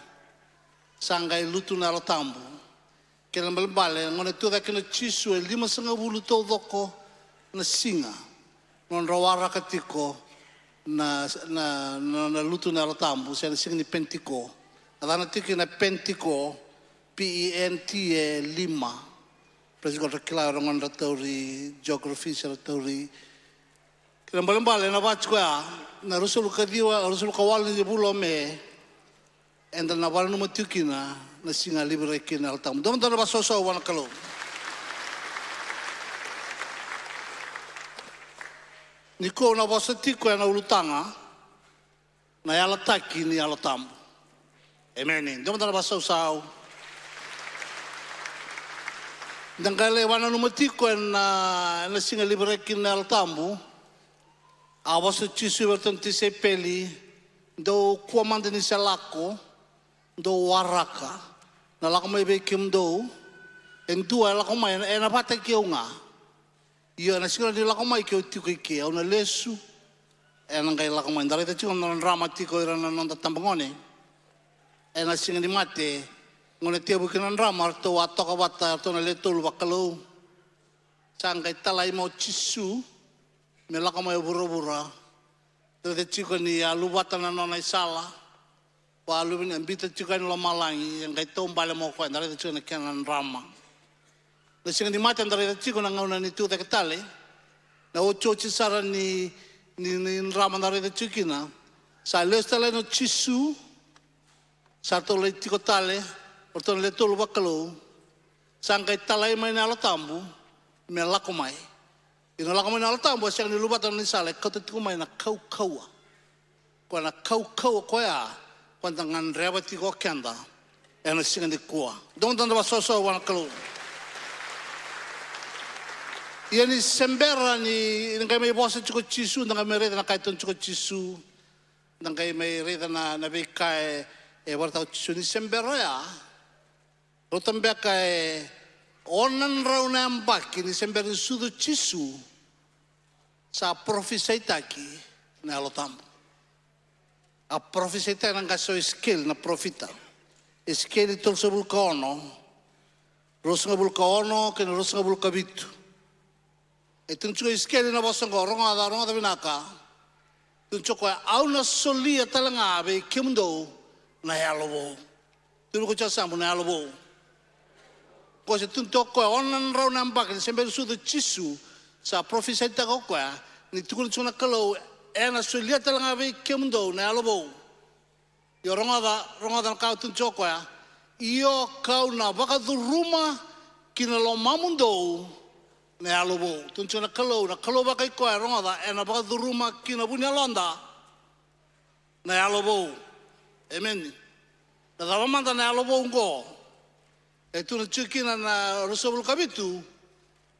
sa qai lutu na Yalo Tabu. Kena ibalebale, gauna e tucake kina o Jisu e limasagavulu taucoko na siga na nodra waraka tiko na, na, na, na lutu na Yalo Tabu, se na siga ni Penitiko. A yacana tiko kina Penitiko, P E N T A lima. Praise God, ra kila, era gone ra tauri geography, se ra tauri. Kena ibalebale, ena vaka tiko ya, na ruasagavulu ka ciwa, ruasagavulu ka walu ni vula o Me, eda na vakananuma tiko kina na siga a liviraki kina na Yalo Tabu. Dou mada na vakasausau vua na Kalou. Nikua au na vosa tiko ena ulutaga, na yalataki ni Yalo Tabu. Emeni. Dou mada na vakasausau. Da qai lai vakananuma tiko ena, ena siga a liviraki kina na Yalo Tabu. A vosa o Jisu vei iratou na tisaipeli, dou kua mada ni se lako, dou waraka, na lako mai vei kemudou. E dua e lako mai, ena, ena vakataki au ga. Io, ena sega ni lako mai ke au tiko i ke, au na lesu, ena qai lako mai. Da raica tiko na nona drama tiko ira na noda tabagone. Ena siga ni mate, gauna e tekivu kina na drama, ratou a toka vata, ratou na le tolu vakalou. Sa qai talai mai o Jisu me lako mai vuravura. Da raica tiko ni a luvata na nona isala. Vakaluve ni a biuta tiko yani lomalagi, e qai taubale mai o koya, da raica tiko na kena drama. Na siga ni mate da raica tiko na gauna ni tucake tale, na otioti sara ni, ni, ni drama da raica tiko kina. Sa lesu tale yani o Jisu, sa ratou lai tiko tale o ratou na le tolu vakalou. Sa qai talai mai na Yalo Tabu me lako mai. Ia na lako mai na Yalo Tabu, e sega ni luvata na nona isala, e kauta tiko mai na kaukauwa. Koya na kaukauwa koya, koya da gadreva tiko o keda ena siga nikua. Dou mada na vakasausau vua na Kalou. Ia ni se bera ni, ni qai mai vosa tiko o Jisu, da qai mai raica na ka e tukuna tiko o Jisu. Da qai mai raica na, na veika e, e vakaraitaka o Jisu ni se bera oya. Rauta beka e ono na drau na yabaki ni se bera ni sucu o Jisu, sa parofisaitaki na Yalo Tabu. A parofisaitaki na qase o Isikeli na parofita. Isikeli tolusagavulu ka ono, ruasagavulu ka ono kei na ruasagavulu ka vitu. E tukuna tiko o Isikeli na vosa oqo, rogoca, rogoca vinaka. Tukuna tiko o koya, au na solia tale ga vei kemudou na Yalo Vou. Tukuna vei koya tiko yasamu, na Yalo Vou. Qo se tukuna tiko o koya, ono na drau na yabaki ni se bera ni sucu o Jisu, sa parofisaitaka o koya ni tukuna tiko na Kalou, ena solia tale ga vei kemudou na Yalo Vou. Io, rogoca, rogoca na ka e tukuna tiko o koya. Io, kau na vakacuruma ki na lomamudou na Yalo Vou. Tukuna tiko na Kalou, na Kalou vakai koya, rogoca, ena vakacuruma ki na vu ni yaloda na Yalo Vou. Emeni. Na cava mada na Yalo Vou oqo? E tukuna tiko kina na ruasagavulu ka vitu.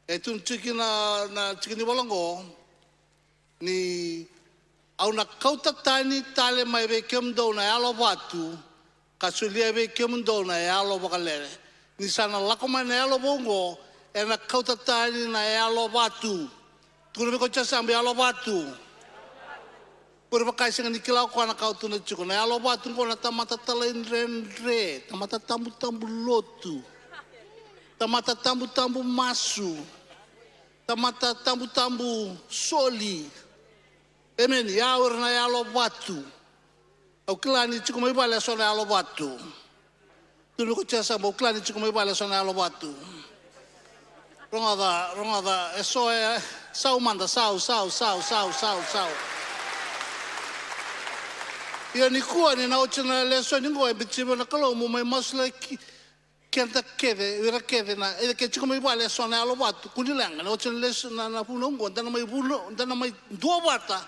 E tukuna tiko kina na, na tiki ni vola oqo. Ni au na kauta tani tale mai vei kemudou na yalo vatu, ka solia vei kemudou na yalo vakalele. Ni sa na lako mai na Yalo Vou oqo, ena kauta tani na yalo vatu. Tukuna vei koya tiko yasamu, yalo vatu. Qori vaka e sega ni kila o koya na ka au tukuna tiko. Na yalo vatu oqo na tamata talaidredre, tamata tabutabu lotu, tamata tabutabu masu, tamata tabutabu soli. Emeni. Ia o ira na yalo vatu. Au kila ni tiko mai vale eso na yalo vatu. Tukuna vei iko sa bau kila ni tiko mai vale eso na yalo vatu. Rogoca, rogoca, eso e, sau mada, sau, sau, sau, sau, sau, sau. Io, nikua ni na oti na lesoni qo, e biuta vei au na Kalou meu mai masulaki keda kece, o ira kece na, e ke tiko mai vale eso na yalo vatu, kua ni leqa, na oti na lesoni, na, na vunau qo, da na mai vunau, da na mai duavata,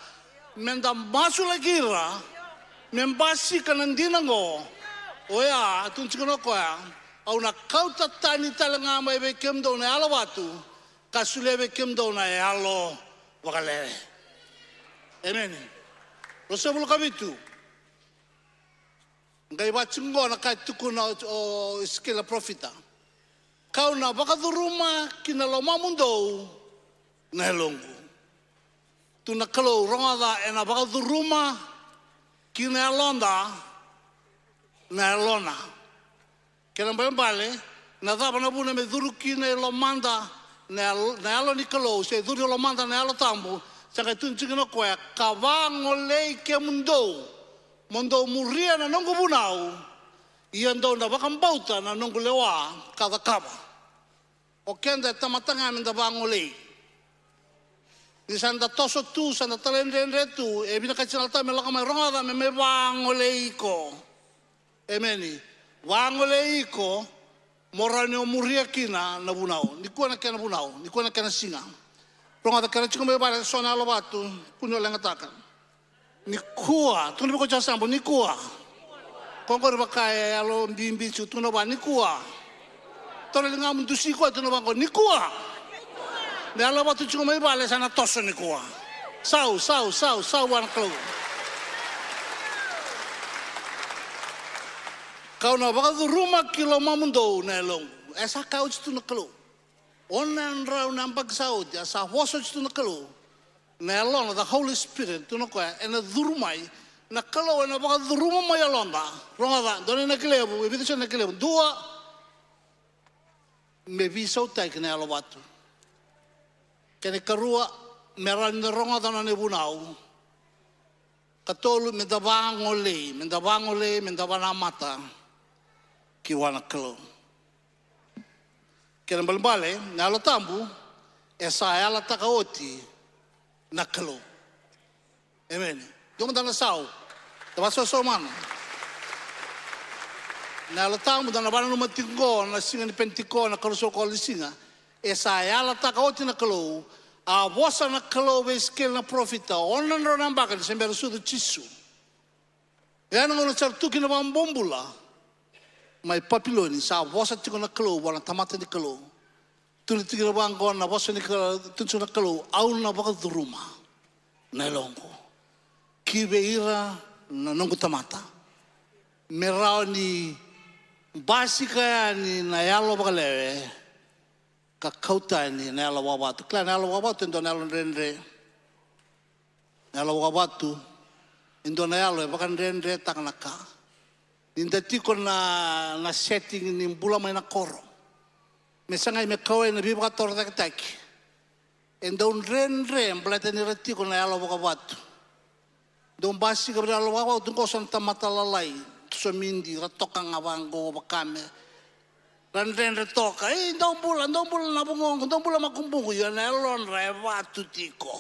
me da masulaki ira me basika na dina qo. Oya, tukuna tiko o koya, au na kauta tani tale ga mai vei kemudou na yalo vatu, ka solia vei kemudou na yalo vakalewe. Emeni. Ruasagavulu ka vitu. Qai vaka tiko qo na ka e tukuna o, o Isikeli na parofita. Ka'u na vakacuruma ki na lomamudou na yaloqu. Tu na Kalou, rogoca, ena vakacuruma ki na yaloda na yalona. Kena ibalebale, na cava na vuna me curu kina i lomada na yal-, na yalo ni Kalou, se curu i lomada na Yalo Tabu, sa qai tukuna tiko kina o koya, ka vagolei kemudou, mo dou muria na noqu vunau, ia dou na vakabauta na noqu lewa ka cakava. O keda e tamata ga me da vagolei. Ni sa da toso tu, sa da talaidredre tu, e vinakati na Yalo Tabu me lako mai, rogoca, me mai vagolei iko. Emeni. Vagolei iko, mo rawa ni o muria kina na vunau. Nikua na kena vunau, nikua na kena siga. Rogoca, kena tiko mai vale eso na yalo vatu, kua ni o leqataka. Nikua, tukuna vei iko sa bau, nikua. Ko qori vaka e yalo bibi tiko, tukuna vua, nikua. Taura na ligamu, dusi koya, tukuna vua qo, nikua. Na yalo vatu tiko mai vale sa na toso nikua. Sau, sau, sau, sau vua na Kalou. Ka'u na vakacuruma ki lomamudou na yaloqu. E sa kaya oti tu na Kalou. Ono na drau na yabaki sa oti, a sa vosa oti tu na Kalou. Na yalona, the Holy Spirit, tukuna o koya, ena curu mai, na Kalou ena vakacuruma mai yaloda. Rogoca, dua na inaki levu, e vica sara na inaki levu, dua, me veisautaki na yalo vatu. Kena ikarua, me rawa ni da rogoca na nona ivunau. Katolu, me da vagolei, me da vagolei, me da vanamata ki vua na Kalou. Kena ibalebale, na Yalo Tabu e sa yalataka oti na Kalou. Emeni. Dua mada na sau. Da vakasosomana. Na Yalo Tabu da na vakananuma tiko qo na siga ni Penitiko, na Kalou sa kola ni siga. E sa yalataka oti na Kalou. A vosa na Kalou vei Isikeli na parofita, ono na drau na yabaki ni se bera sucu Jisu. Ia na gauna sa ra tu kina vakabobula mai Papiloni, sa vosa tiko na Kalou vua na tamata ni Kalou. Tukuna tiko kina vaqo na vosa ni Kalou, tukuna tiko na Kalou, au na vakacuruma na yaloqu ki vei ira na noqu tamata, me rawa ni basika yani na yalo vakalewe ka kau tani na yalo vakavatu. Kila, na yalo vakavatu e dua na yalo dredre. Na yalo vakavatu e dua na yalo e vakadredretaka na ka. Ni da tiko na, na setting ni bula mai na koro, me sagai me kauwai na veivakatorocaketaki, e dau dredre baleta ni ra tiko na yalo vakavatu. Dau basika vei ira na yalo vakavatu qo so na tamata lalai, so midi, ra toka ga vaqo vaka me ra dredre toka. Ei, dou bula, dou bula na vugoqu, dou bula makubuqu, ia na yalodra e vatu tiko.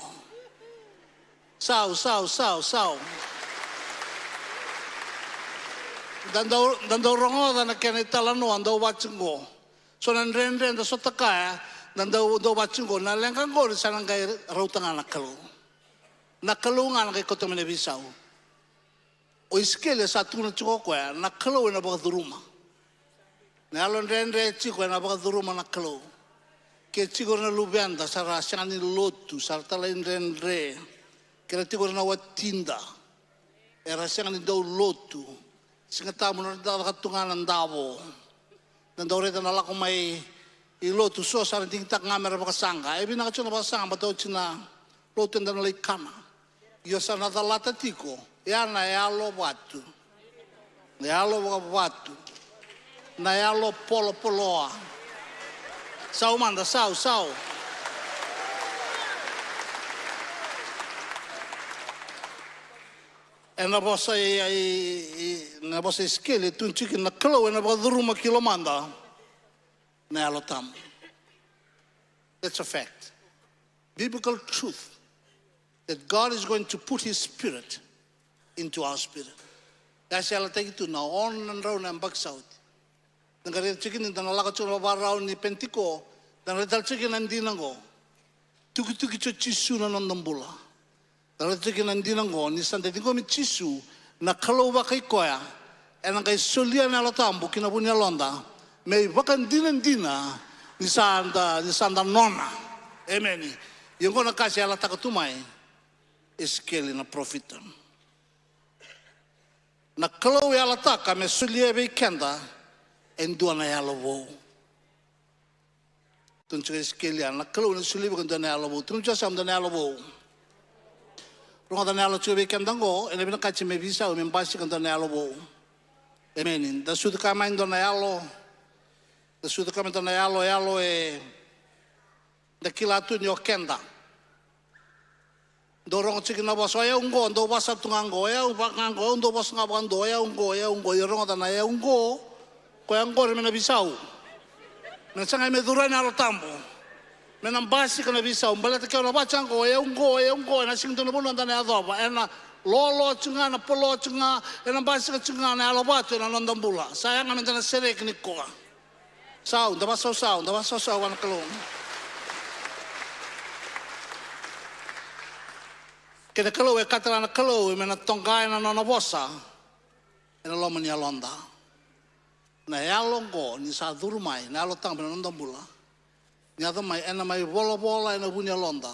Sau, sau, sau, sau. Da dau, da dau rogoca na kena italanoa, dau vati qo. So na dredre da sota kaya, da dau, dau vati qo, na leqa qori sa na qai rauta ga na Kalou. Na Kalou ga na qai kauta mai na veisau. O Isikeli e sa tukuna tiko o koya, na Kalou ena vakacuruma. Na yalo dredre e tiko, ena vakacuruma na Kalou. Ke tiko ira na luveda sa ra sega ni lotu, sa ra talaidredre. Ke ra tiko ira na watida, era sega ni dau lotu. Siga Tabu na ra cakacaka tu ga na davo. Na dau raica na lako mai i lotu, so sa ra digitaka ga me ra vakasaqa. E vinaka tiko na vakasaqa, baleta oti na lotu eda na lai kana. Io, sa na calata tiko ya na yalo vatu, na yalo vakavatu, na yalo polopoloa. Sau mada, sau, sau. Ena vosa i, i, i, na vosa i Isikeli e tukuni tiko kina na Kalou ena vakacuruma ki lomada na Yalo Tabu. That's a fact. Biblical truth that God is going to put his spirit into our spirit. Ia sa yalataki tu na ono na drau na yabaki sa oti. Da qai raica tiko ni da na lako tiko na vakarau ni Penitiko, da na raica tale tiko na dina oqo. Tukituki tiko Jisu na noda bula. Da raica tiko na dina oqo ni sa da ciqomi Jisu na Kalou vakai koya, ena qai solia na Yalo Tabu ki na vu ni yaloda me ivakadinadina ni sa da, ni sa da nona. Emeni. Ia oqo na ka sa yalataka tu mai Isikeli na parofita. Na Kalou e yalataka me solia vei keda e dua na yalo vou. Tukuna tiko Isikeli ya, na Kalou ena solia vei keda e dua na yalo vou. Tukuna tiko yasamu, dua na yalo vou. Rogoca na yalo tiko vei keda oqo, ena vinakati me veisau, me basika e dua na yalo vou. Emeni. Da sucu kaya mai e dua na yalo. Da sucu kaya mai e dua na yalo, yalo e da kila tu ni o keda. Dou rogo tiko na vosa, o yau oqo, dou vosa tu ga oqo, o yau vaka ga oqo, au dou vosa ga vakadua, o yau oqo, o yau oqo, ia rogoca na yau oqo, koya oqori me na veisau. Me na sagai me curu na Yalo Tabu. Me na basika na veisau, baleta ke o na vaka tiko ga oqo, o yau oqo, o yau oqo, ena sega ni dua na vanua da na yacova, ena lolo tiko ga, na polo tiko ga, ena basika tiko ga na yalo vatu ena noda bula. Sa yaga me da na sereki nikua. Sau, da vasausau, da vasausau vua na Kalou. Kei na Kalou, e kaya tale na Kalou, me na toqa na nona vosa ena loma ni yaloda. Na yalo oqo ni sa curu mai, na Yalo Tabu ena noda bula, ni yaco mai, ena mai volavola ena vu ni yaloda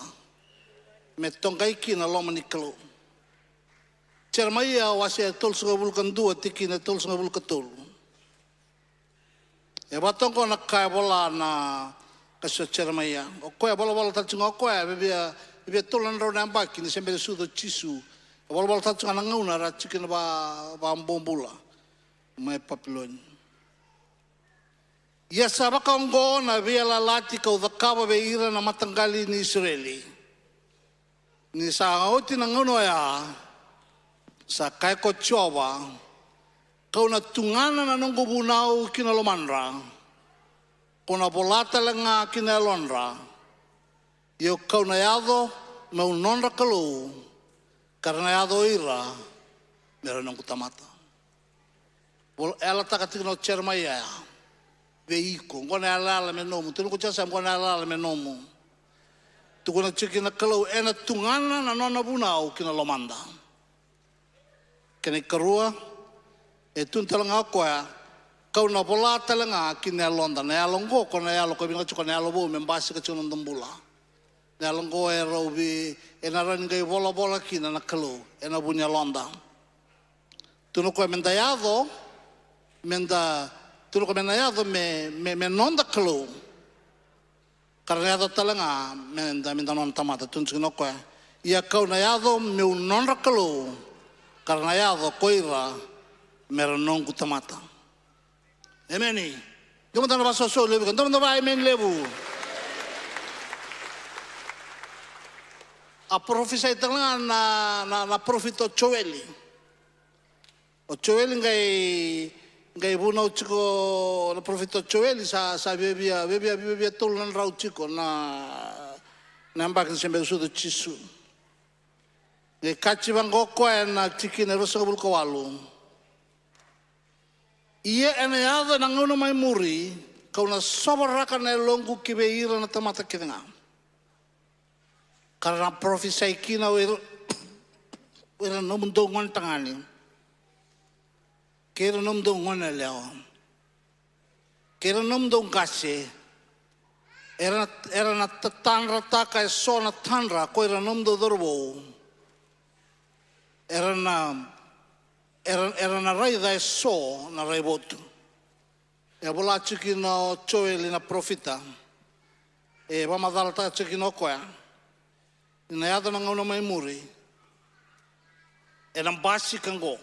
me toqai kina na loma ni Kalou. Jeremaia wase e tolusagavulu ka dua, tikina e tolusagavulu ka tolu. E vaka oqo na ka e vola na qase o Jeremaia. O koya e volavola tale tiko ga o koya, e via, e via tolu na drau na yabaki ni se bera ni sucu o Jisu. E volavola tale tiko ga na gauna era tiko kina va, vakabobula mai Papiloni. Ia sa vaka oqo na veiyalayalati ka'u cakava vei ira na mataqali ni Isireli. Ni sa oti na gauna oya, sa kaya ko Jiova, ka'u na tugana na noqu vunau ki na lomadra, ka'u na vola tale ga ki na yalodra, ia ka'u na yaco me'u nodra Kalou, ka ra na yaco o ira me'u noqu tamata. Vol-, e yalataka tiko o Jeremaia ya vei iko. Oqo na yalayala me nomu. Tukuna ko Jisu, oqo na yalayala me nomu. Tukuna tiko kina na Kalou, ena tugana na nona vunau ki na lomada. Kena ikarua, e tukuna tale ga o koya, ka'u na vola tale ga ki na yaloda. Na yalo oqo, ko na yalo ko vinakata tiko, na yalo vou me basika tiko na noda bula. Na yalo oqo e rau vei, ena rawa ni qai volavola kina na Kalou ena vu ni yaloda. Tukuna o koya me da yaco, me da, tukuna o koya me na yaco me, me, me noda Kalou. Ka ra na yaco tale ga me da, me da nona tamata, tukuna tiko kina o koya. Ia ka'u na yaco me'u nodra Kalou, ka ra na yaco ko ira me ra noqu tamata. Emeni. Dua mada na vasoso levu, dua mada na va emeni levu. A parofisai tale ga na, na, na parofita o Joeli. O Joeli qai, qai vunau tiko na parofita o Joeli sa, sa viavia, viavia, viavia tolu na drau tiko na, na yabaki ni se bera ni sucu o Jisu. Qai kaya vaqo o koya ena tikina e ruasagavulu ka walu. Ia ena yaco ena gauna mai muri, ka'u na sovaraka na yaloqu ki vei ira na tamata kece ga. Ka ra na parofisai kina o ira, o ira na nomudou gone tagane kei ira na nomudou gone yalewa, kei ira na nomudou qase, era, era na tatadrataka eso na tadra ko ira na nomudou cauravou, era na, era, era na raica eso na raivotu. E vola tiko kina o Joeli na parofita, e vakamacalataka tiko kina o koya ni na yaco na gauna mai muri, ena basika oqo.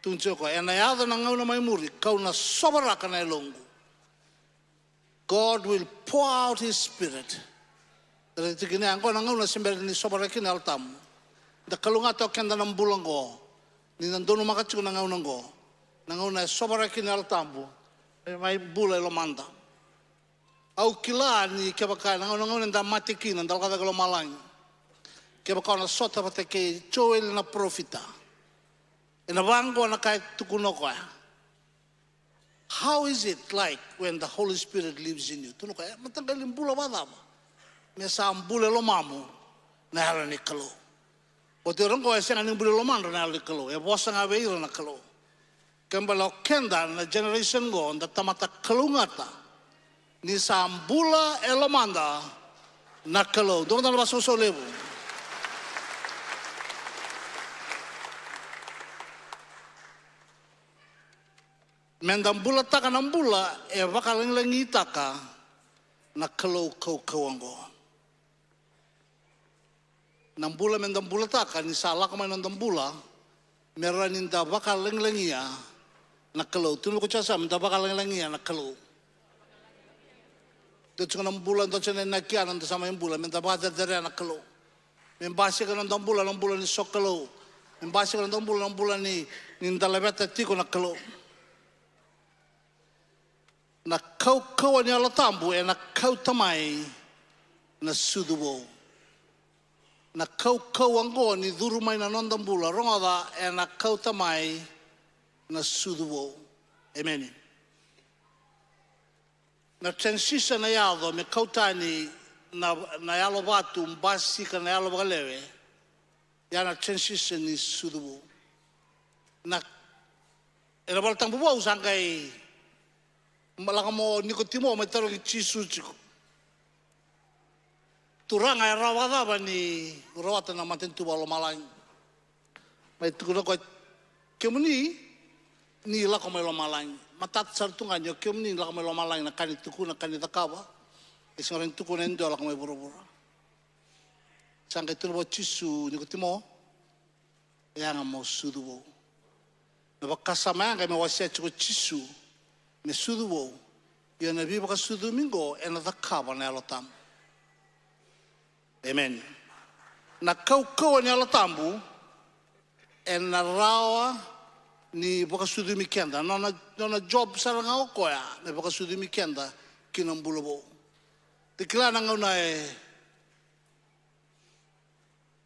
Tukuna tiko o koya, ena yaco na gauna mai muri, ka'u na sovaraka na yaloqu. God will pour out his spirit. Raica tiko ni oqo na gauna se bera ni sovaraki kina na Yalo Tabu. Da kalougata o keda na bula oqo, ni da donumaka tiko na gauna oqo, na gauna e sovaraki na Yalo Tabu me mai bula e lomada. Au kila ni kevaka na gauna, gauna eda mate kina, da lako cake i lomalagi, kevaka o na sota vata kei Joeli na parofita, ena vaqo na ka e tukuna o koya. How is it like when the Holy Spirit lives in you? Tukuna o koya, e mataqali bula vakacava me sa bula e lomamu na Yalo ni Kalou? Oti ira oqo e sega ni bula e lomadra na Yalo ni Kalou, e vosa ga vei ira na Kalou. Kena ibalebale o keda na generation oqo da tamata kalougata ni sa bula e lomada na Kalou. Dua mada na vakasausau levu. Meda bulataka na bula e vakalagilagitaka na Kalou kaukauwa oqo. Na bula meda bulataka ni sa lako mai na noda bula, me rawa ni da vakalagilagia na Kalou. Tukuna vei iko, sa meda vakalagilagia na Kalou. Dua tiko na bula, dua tiko na inaki, a noda sa mai bula, meda vakacerecerei na Kalou. Me basika na noda bula na bula ni sokalou. Me basika na noda bula na bula ni, ni da laveta tiko na Kalou. Na kaukauwa ni Yalo Tabu ena kauta mai na sucu vou. Na kaukauwa oqo ni curu mai na noda bula, rogoca, ena kauta mai na sucu vou. Emeni. Na transition e yaco me kau tani na, na yalo vatu basika na yalo vakalewe. Ia na transition ni sucu vou. Na, ena Volatabu vou sa qai lako mai o Nikotimo me tarogi Jisu tiko, Turaga, e rawa vakacava niu rawata na matanitu vakalomalagi? Mai tukuna o koya, kemuni ni lako mai lomalagi. Matata sara tu ga ni o kemuni ni lako mai lomalagi, na ka ni tukuna, na ka ni cakava, e sega ni tukuna e dua e lako mai vuravura. Sa qai tukuna vua o Jisu, Nikotimo, yaga mo sucu vou. Na vakasama ya qai mai wasea tiko o Jisu me sucu vou, ia na veivakasucumi oqo ena cakava na Yalo Tabu. Emeni. Na kaukauwa ni Yalo Tabu ena rawa ni vakasucumi keda. Nona, nona job sara ga o koya me vakasucumi keda ki na bula vou. Da kila na gauna e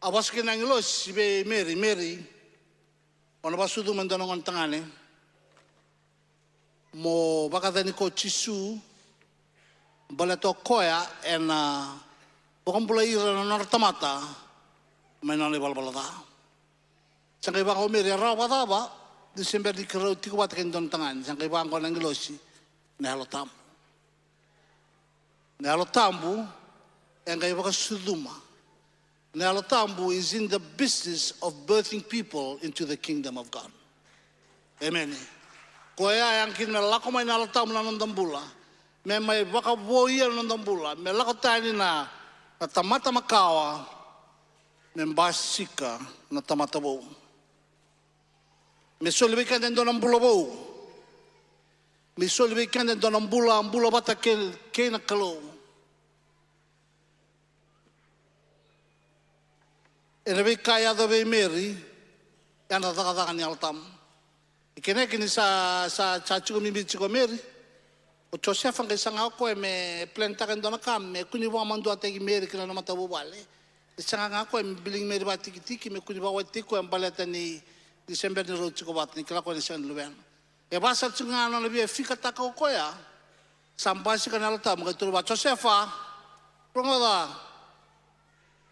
a vosa kina na agilosi vei Meri, Meri, o na vakasucuma e dua na gone tagane mo vakayacani koya o Jisu, baleta o koya ena vakabulai ira na nodra tamata mai na nona ivalavala ca. Sa qai vaqo o Meri, e rawa vakacava niu se bera ni keirau tiko vata kei na dua na tagane? Sa qai vaqo na agilosi, na Yalo Tabu. Na Yalo Tabu e qai vakasucuma. Na Yalo Tabu is in the business of birthing people into the kingdom of God. Emeni. Koya e yaga kina me lako mai na Yalo Tabu na noda bula, me mai vakavoia na noda bula, me lako tani na, na tamata makawa, me basika na tamata vou. Me soli vei keda e dua na bula vou. Me soli vei keda e dua na bula, bula vata kei, kei na Kalou. Ena veika e yaco vei Meri, ena cakacaka ni Yalo Tabu. E kena, kena sa, sa, sa tiko bibi tiko o Meri. O Josefa qai saga o koya me plantaka e dua na ka me kua ni vakamaduataki Meri kina nona matavuvale. E saga ga o koya me biligi Meri vakatikitiki, me kua ni vakawati koya baleta ni, ni se bera ni rau tiko vata, ni kila o koya ni sega ni luvena. E vaka sara tiko ga na nona via fikataka o koya. Sa basika na Yalo Tabu qai tukuna vua, Josefa, rogoca,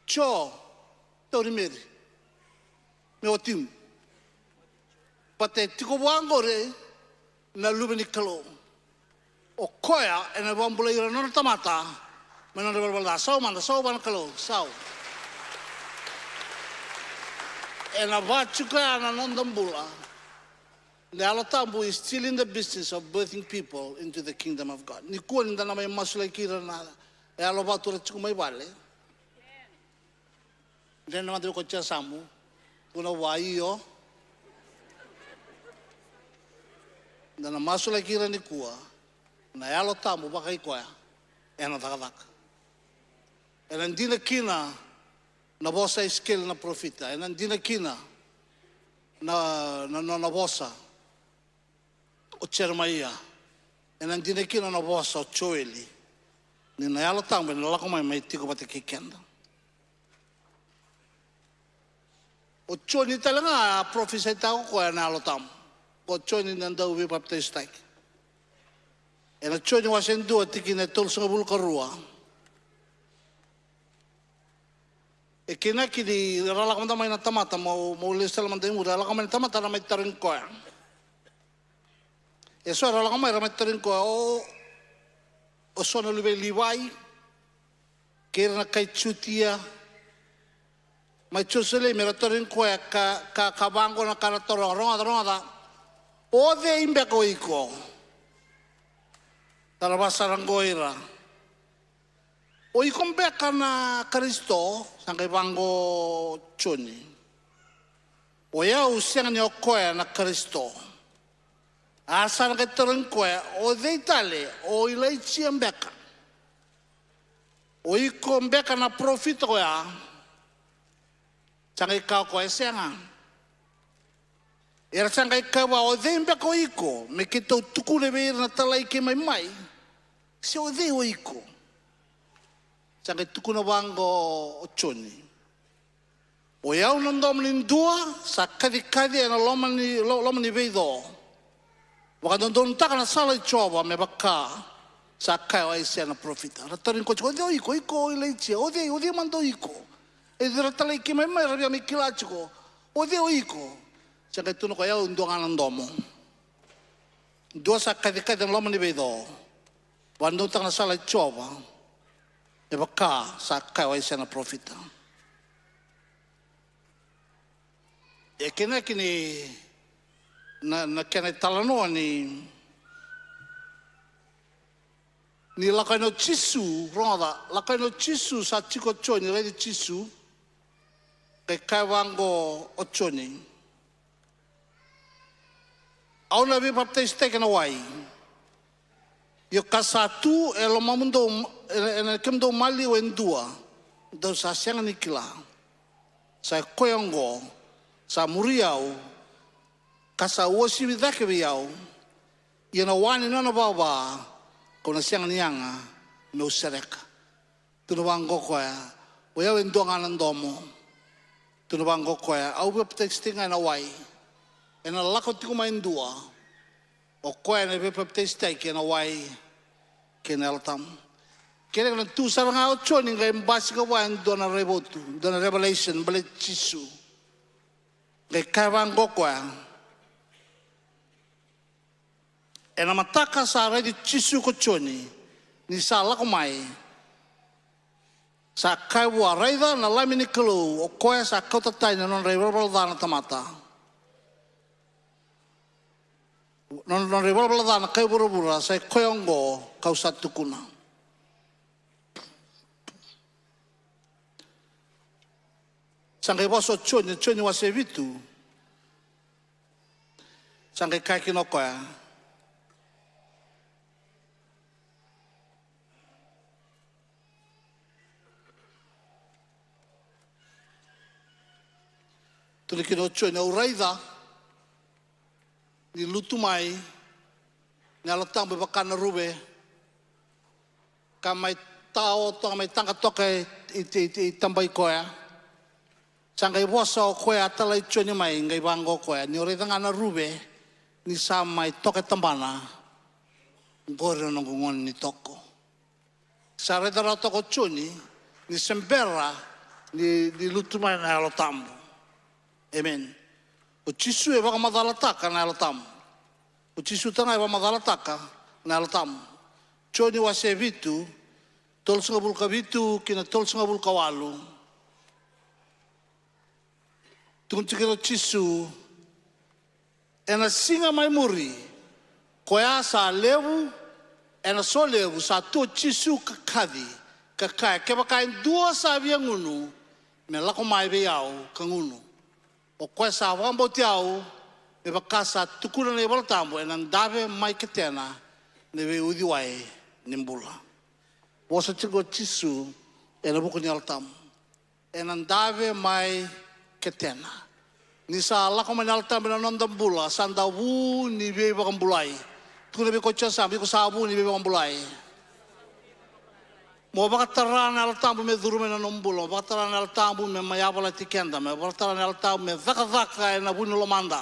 Jo, tauri Meri me watimu. Baleta e tiko vua oqori na Luve ni Kalou. O koya ena vakabulai ira na nona tamata mai na nodra ivalavala ca. Sau mada, sau vua na Kalou, sau. Ena vaka tiko ya na noda bula. The Yalo Tabu is still in the business of birthing people into the kingdom of God. Nikua ni da na mai masulaki ira na yalo vatu ra tiko mai vale. Dredre mada vei iko, Jisamu. Tukuna vua, io. Da na masulaki ira nikua. Na Yalo Tabu vakai koya ena cakacaka. Ena dina kina Na vosa Isikeli na parofita, ena dina kina na, na nona vosa o Jeremaia, ena dina kina na vosa o Joeli, ni na Yalo Tabu ena lako mai, mai tiko vata kei keda. O Joni tale ga a parofisaitaka o koya na Yalo Tabu. Ko Joni na dau veipapitaisotaki. Ena Joni wase dua tikina e tolusagavulu ka rua. E kena kina ni ra lako mada mai na tamata, mo, mo lesu tale mada i muri, ra lako mai na tamata, ra mai tarogi koya. E so era lako mai, ra mai tarogi koya, o, o so na luve i Livai, kei ira na kai Jutia mai Jerusalemi, era tarogi koya ka, ka, ka vaqo na ka ra taroga, rogoca, rogoca. O cei beka o iko? Sa ra vasara qo ira. O iko beka na Karisito? Sa qai vaqo o Joni. O yau sega ni o koya na Karisito. A sa na qai tarogi koya, o cei tale? O Ilaija beka? O iko beka na parofita koya? Sa qai kaya o koya, e sega. Era sa qai kaya vua, o cei beka o iko, me keitou tukuna vei ira na talai keimami mai? Se o cei o iko? Sa qai tukuna vaqo o Joni. O yau na domo ni dua sa kacikaci ena loma ni, lo-, loma ni veico. Vakadodonutaka na sala i Jiova me vaka sa kaya o Aisea na parofita. Ra tarogi koya tiko, o cei o iko? Iko o Ilaija? O cei, o cei mada o iko? E cei ira talai keimami mai, ra via mai kila tiko. O cei o iko? Sa qai tukuna o koya, o yau dua ga na domo. Dua sa kacikaci ena loma ni veico. Vakadodonutaka na sala i Jiova. E vaka sa kaya o Aisea na parofita. E kena kina na, na kena italanoa ni, ni lako yani o Jisu, rogoca, lako yani o Jisu, sa tiko o Joni, raici Jisu, qai kaya vaqo o Joni. Au na veipapitaisotaki ena wai. Ia ka sa tu e lomamudou, e, e na kemudou maliwa e dua, dou sa sega ni kila. Sa i koya oqo, sa muri au, ka sa uasivi cake vei au, ia na wa ni nona vava, kau na sega ni yaga meu sereka. Tukuna vaqo o koya, o yau e dua ga na domo. Tukuna vaqo o koya, au veipapitaisotaki ga ena wai. Ena lako tiko mai e dua. O koya ena veipapitaisotaki ena wai kei na Yalo Tabu. Kena, na tu sara ga o Joni qai basika vua e dua na raivotu, dua na revelation, baleti Jisu. Qai kaya vaqo o koya. Ena mataka sa raici Jisu ko Joni ni sa lako mai, sa kaya vua, raica na Lami ni Kalou, o koya sa kauta tani na nodra ivalavala ca na tamata. Na nodra ivalavala ca na kai vuravura, sa i koya oqo kau sa tukuna. Sa qai vosa o Joni, Joni wase vitu. Sa qai kaya kina o koya. Tukuna kina o Joni, au raica ni lutu mai na Yalo Tabu e vaka na ruve, ka mai tao toka, mai taqa toka i, i, i, i tabai koya. Sa qai vosa o koya a talai Joni mai, qai vaqo o koya, ni o raica ga na ruve ni sa mai toka e tabana, qori na noqu gone ni toko. Sa raica rawa toka o Joni ni se bera ni, ni lutu mai na Yalo Tabu. Amen. O Jisu e vakamacalataka na Yalo Tabu. O Jisu talega e vakamacalataka na Yalo Tabu. Joni wase vitu, tolusagavulu ka vitu ki na tolusagavulu ka walu. Tukuna tiko kina o Jisu, ena siga mai muri, koya sa levu ena so levu, sa tu o Jisu ka kaci, ka kaya, kevaka e dua sa via gunu, me lako mai vei au ka gunu. O koya sa vakabauti au, me vaka sa tukuna na iVola Tabu, ena dave mai ketena na veiuciwai ni bula. Vosa tiko o Jisu ena vuku ni Yalo Tabu. ena dave mai ketena. Ni sa lako mai na Yalo Tabu ena noda bula, sa da vu ni veivakabulai. Tukuna vei iko, sa iko sa vu ni veivakabulai. Mo vakatara na Yalo Tabu me curu mai na nomu bula, mo vakatara na Yalo Tabu me mai yavalati keda, mo vakatara na Yalo Tabu me cakacaka ena vu ni lomada.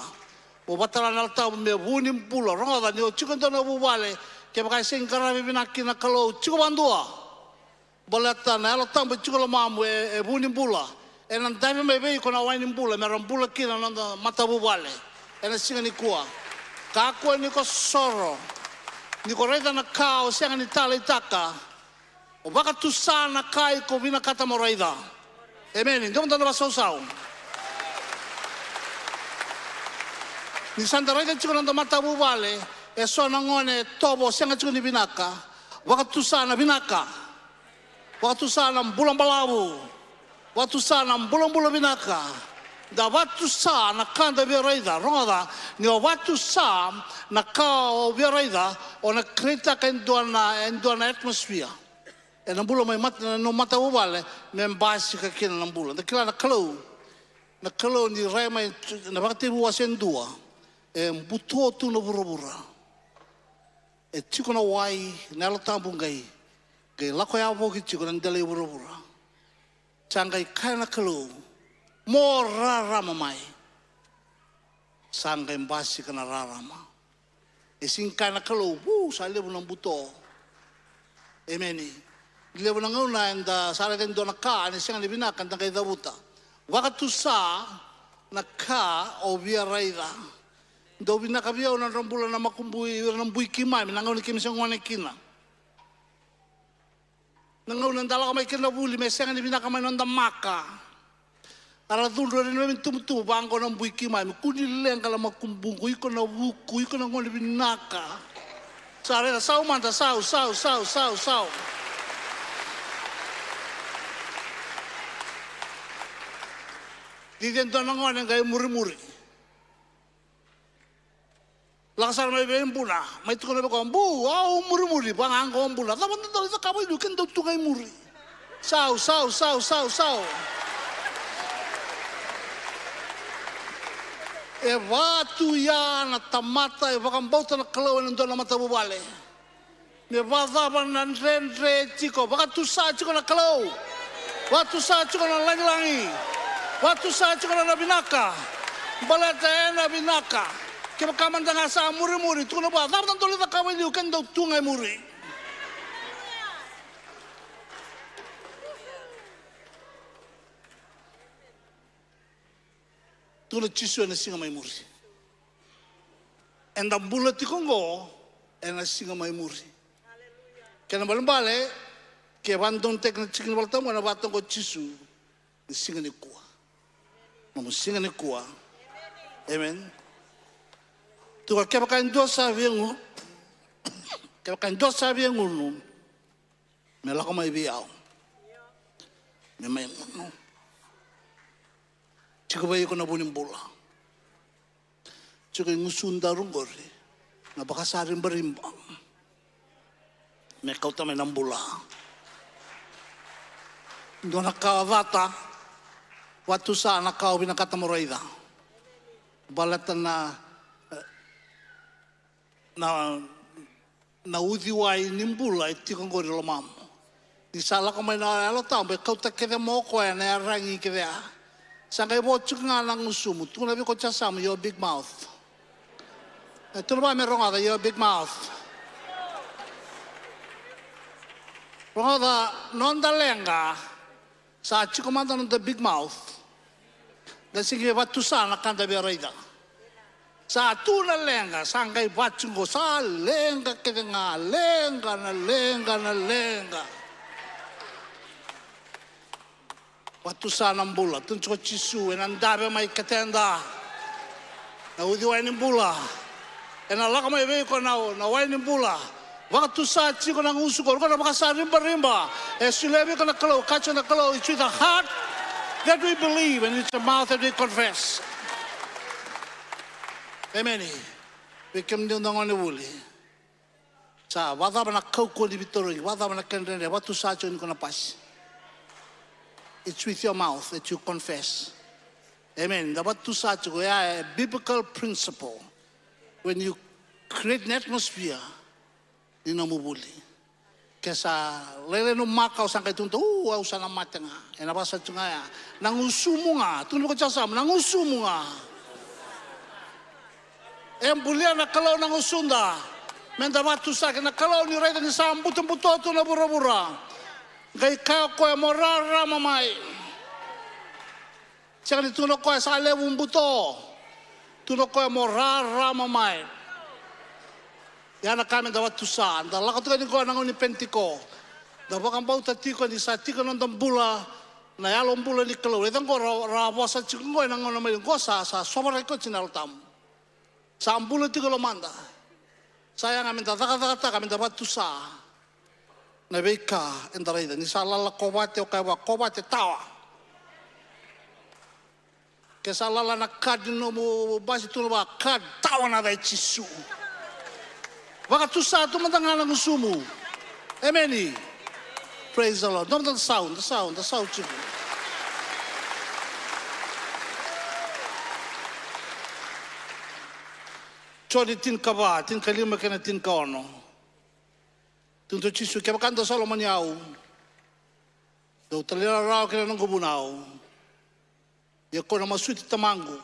Mo vakatara na Yalo Tabu me vu ni bula. Rogoca, ni o tiko e dua na vuvale, kevaka e sega ni qaravi vinaka kina na Kalou, tiko vakadua. Baleta na Yalo Tabu e tiko e lomamu, e, e vu ni bula. Ena dave mai vei iko na wai ni bula, me ra bula kina na noda matavuvale ena siga nikua. Kakua ni ko soro ni ko raica na ka o sega ni taleitaka. O vakatusa na ka iko vinakata mo raica. Emeni. Dua mada na vakasausau. Ni sa da raica tiko na noda matavuvale, e so na gone e tovo, sega tiko ni vinaka. Vakatusa na vinaka. Vakatusa na bula balavu. Vakatusa na bulabula vinaka. Da vakatusa na ka da via raica. Rogoca, ni o vakatusa na ka o via raica, o na create-taka e dua na, e dua na atmosphere ena bula mai mat-, na nomu matavuvale, me basika kina na bula. Da kila na Kalou, na Kalou ni rai mai na Vakatekivu wase dua, e buto tu na vuravura. E tiko na wai, na Yalo Tabu qai, qai lako yavoki tiko na dela i vuravura. Sa qai kaya na Kalou, mo rarama mai. Sa qai basika na rarama. E sega ni kaya na Kalou, vu, sa levu na buto. Emeni. Levu na gauna eda sa raica e dua na ka ni sega ni vinaka, eda qai cavuta. Vakatusa na ka o via raica. Dau vinaka vei au na nodra bula na makubui, ira na bui keimami, na gauna keimami se gone kina. Na gauna eda lako mai kina na vuli, me sega ni vinaka mai noda maka. Era cudru, era na mai tubutubu vaqo na bui keimami. Kua ni leqa na makubuqu, iko na vuku, iko na gone vinaka. Sa raica, sau mada, sau, sau, sau, sau, sau. Cici e dua na gone qai murimuri. Lako sara mai vei buna, mai tukuna vei koya, bu, au murimuri, vaka ga o buna. Cava dodonu e cakava i liu, keda dau tu ga i muri. Sau, sau, sau, sau, sau. E va tu ya na tamata e vakabauta na Kalou ena dua na matavuvale. Me vakacava na dredre tiko, vakatusa tiko na Kalou. Vakatusa tiko na lagilagi. Vakatusa tiko na, na vinaka. Baleta ena vinaka. Kevaka mada ga sa murimuri, tukuna vua, cava na dodonu ni cakava i liu, keda dau tu ga i muri. Tukuna o Jisu ena siga mai muri. Eda bula tiko oqo ena siga mai muri. Kena ibalebale, ke vakadonutaki na tiki ni Volatabu, ena vakatoqa o Jisu ni siga nikua. Nomu siga nikua. Amen. Tukuna, kevaka e dua sa via gu-, kevaka e dua sa via gunu, me lako mai vei au. Me mai gunu. Tiko vei iko na vu ni bula. Tiko e gusudaru qori na vakasaribariba. Me kauta mai na bula. Dua na ka o cata, vakatusa na ka o vinakata mo raica. Baleta na, na na uciwai ni bula e tiko qori e lomamu. Ni sa lako mai na Yalo Tabu, e kauta kece mai o koya na yaragi kece ya. Sa qai vo tiko ga na gusumu, tukuna vei koya sa yasamu, your big mouth. E tukuna vua me rogoca, your big mouth. Rogoca, noda leqa, sa tiko mada noda big mouth. Da sega ni vakatusa na ka da via raica. Sa tu na leqa, sa qai vatu qo, sa leqa kece ga, leqa na leqa na leqa. Vakatusa na bula, tukuna tiko o Jisu, ena dave mai keteda na uciwai ni bula. Ena lako mai vei iko na, na wai ni bula. Vakatusa tiko na gusu qori, qori na vakasaribariba e solia vei iko na Kalou, kaya tiko na Kalou, it's with a heart that we believe and it's a mouth that we confess. Emeni. Vei kemudou na gonevuli, sa vakacava na kaukauwa ni veitarogi, vakacava na kena dredre, vakatusa tiko ni ko na pasi. It's with your mouth that you confess. Amen. Da vakatusa tiko, ya e biblical principle. When you create an atmosphere ni nomu vuli. Ke sa lailai nomu maka, o sa qai tukuna, u, au sa na mate ga. Ena vakasama tiko ga ya. Na gusumu ga. Tukuna vei ko tiko sa, na gusumu ga. E bulia na Kalou na gusuda. Meda vakatusa kei na Kalou ni raica ni sa butobuto tu na vuravura. Qai kaya o koya mo rarama mai. Sega ni tukuna o koya sa levu buto. Tukuna o koya mo rarama mai. Ia na ka meda vakatusa, da lako tiko yani qo na gauna ni Penitiko. Da vakabauta tiko ni sa tiko na noda bula na Yalo bula ni Kalou. Raica qo ra, ra vosa tiko qo ena gauna mai qo sa, sa sovaraki oti na Yalo Tabu. Sa bula tiko e lomada. Sa yaga meda cakacakataka, meda vakatusa na veika eda raica. Ni sa lala kovate, o kaya vua kovate tawa. Ke sa lala na kad ni nomu basi, tukuna vua kad tawa na yaca i Jisu. Vakatusa tu mada ga na gusumu. Emeni. Praise the Lord. Dou mada da sau, da sau, da sau tiko. Joni tinikava, tinikalima kei na tinikaono. Tukuna o Jisu, kevaka dou sa lomani au, dou talairawarawa ki na noqu vunau. Ia kau na masuti Tamaqu,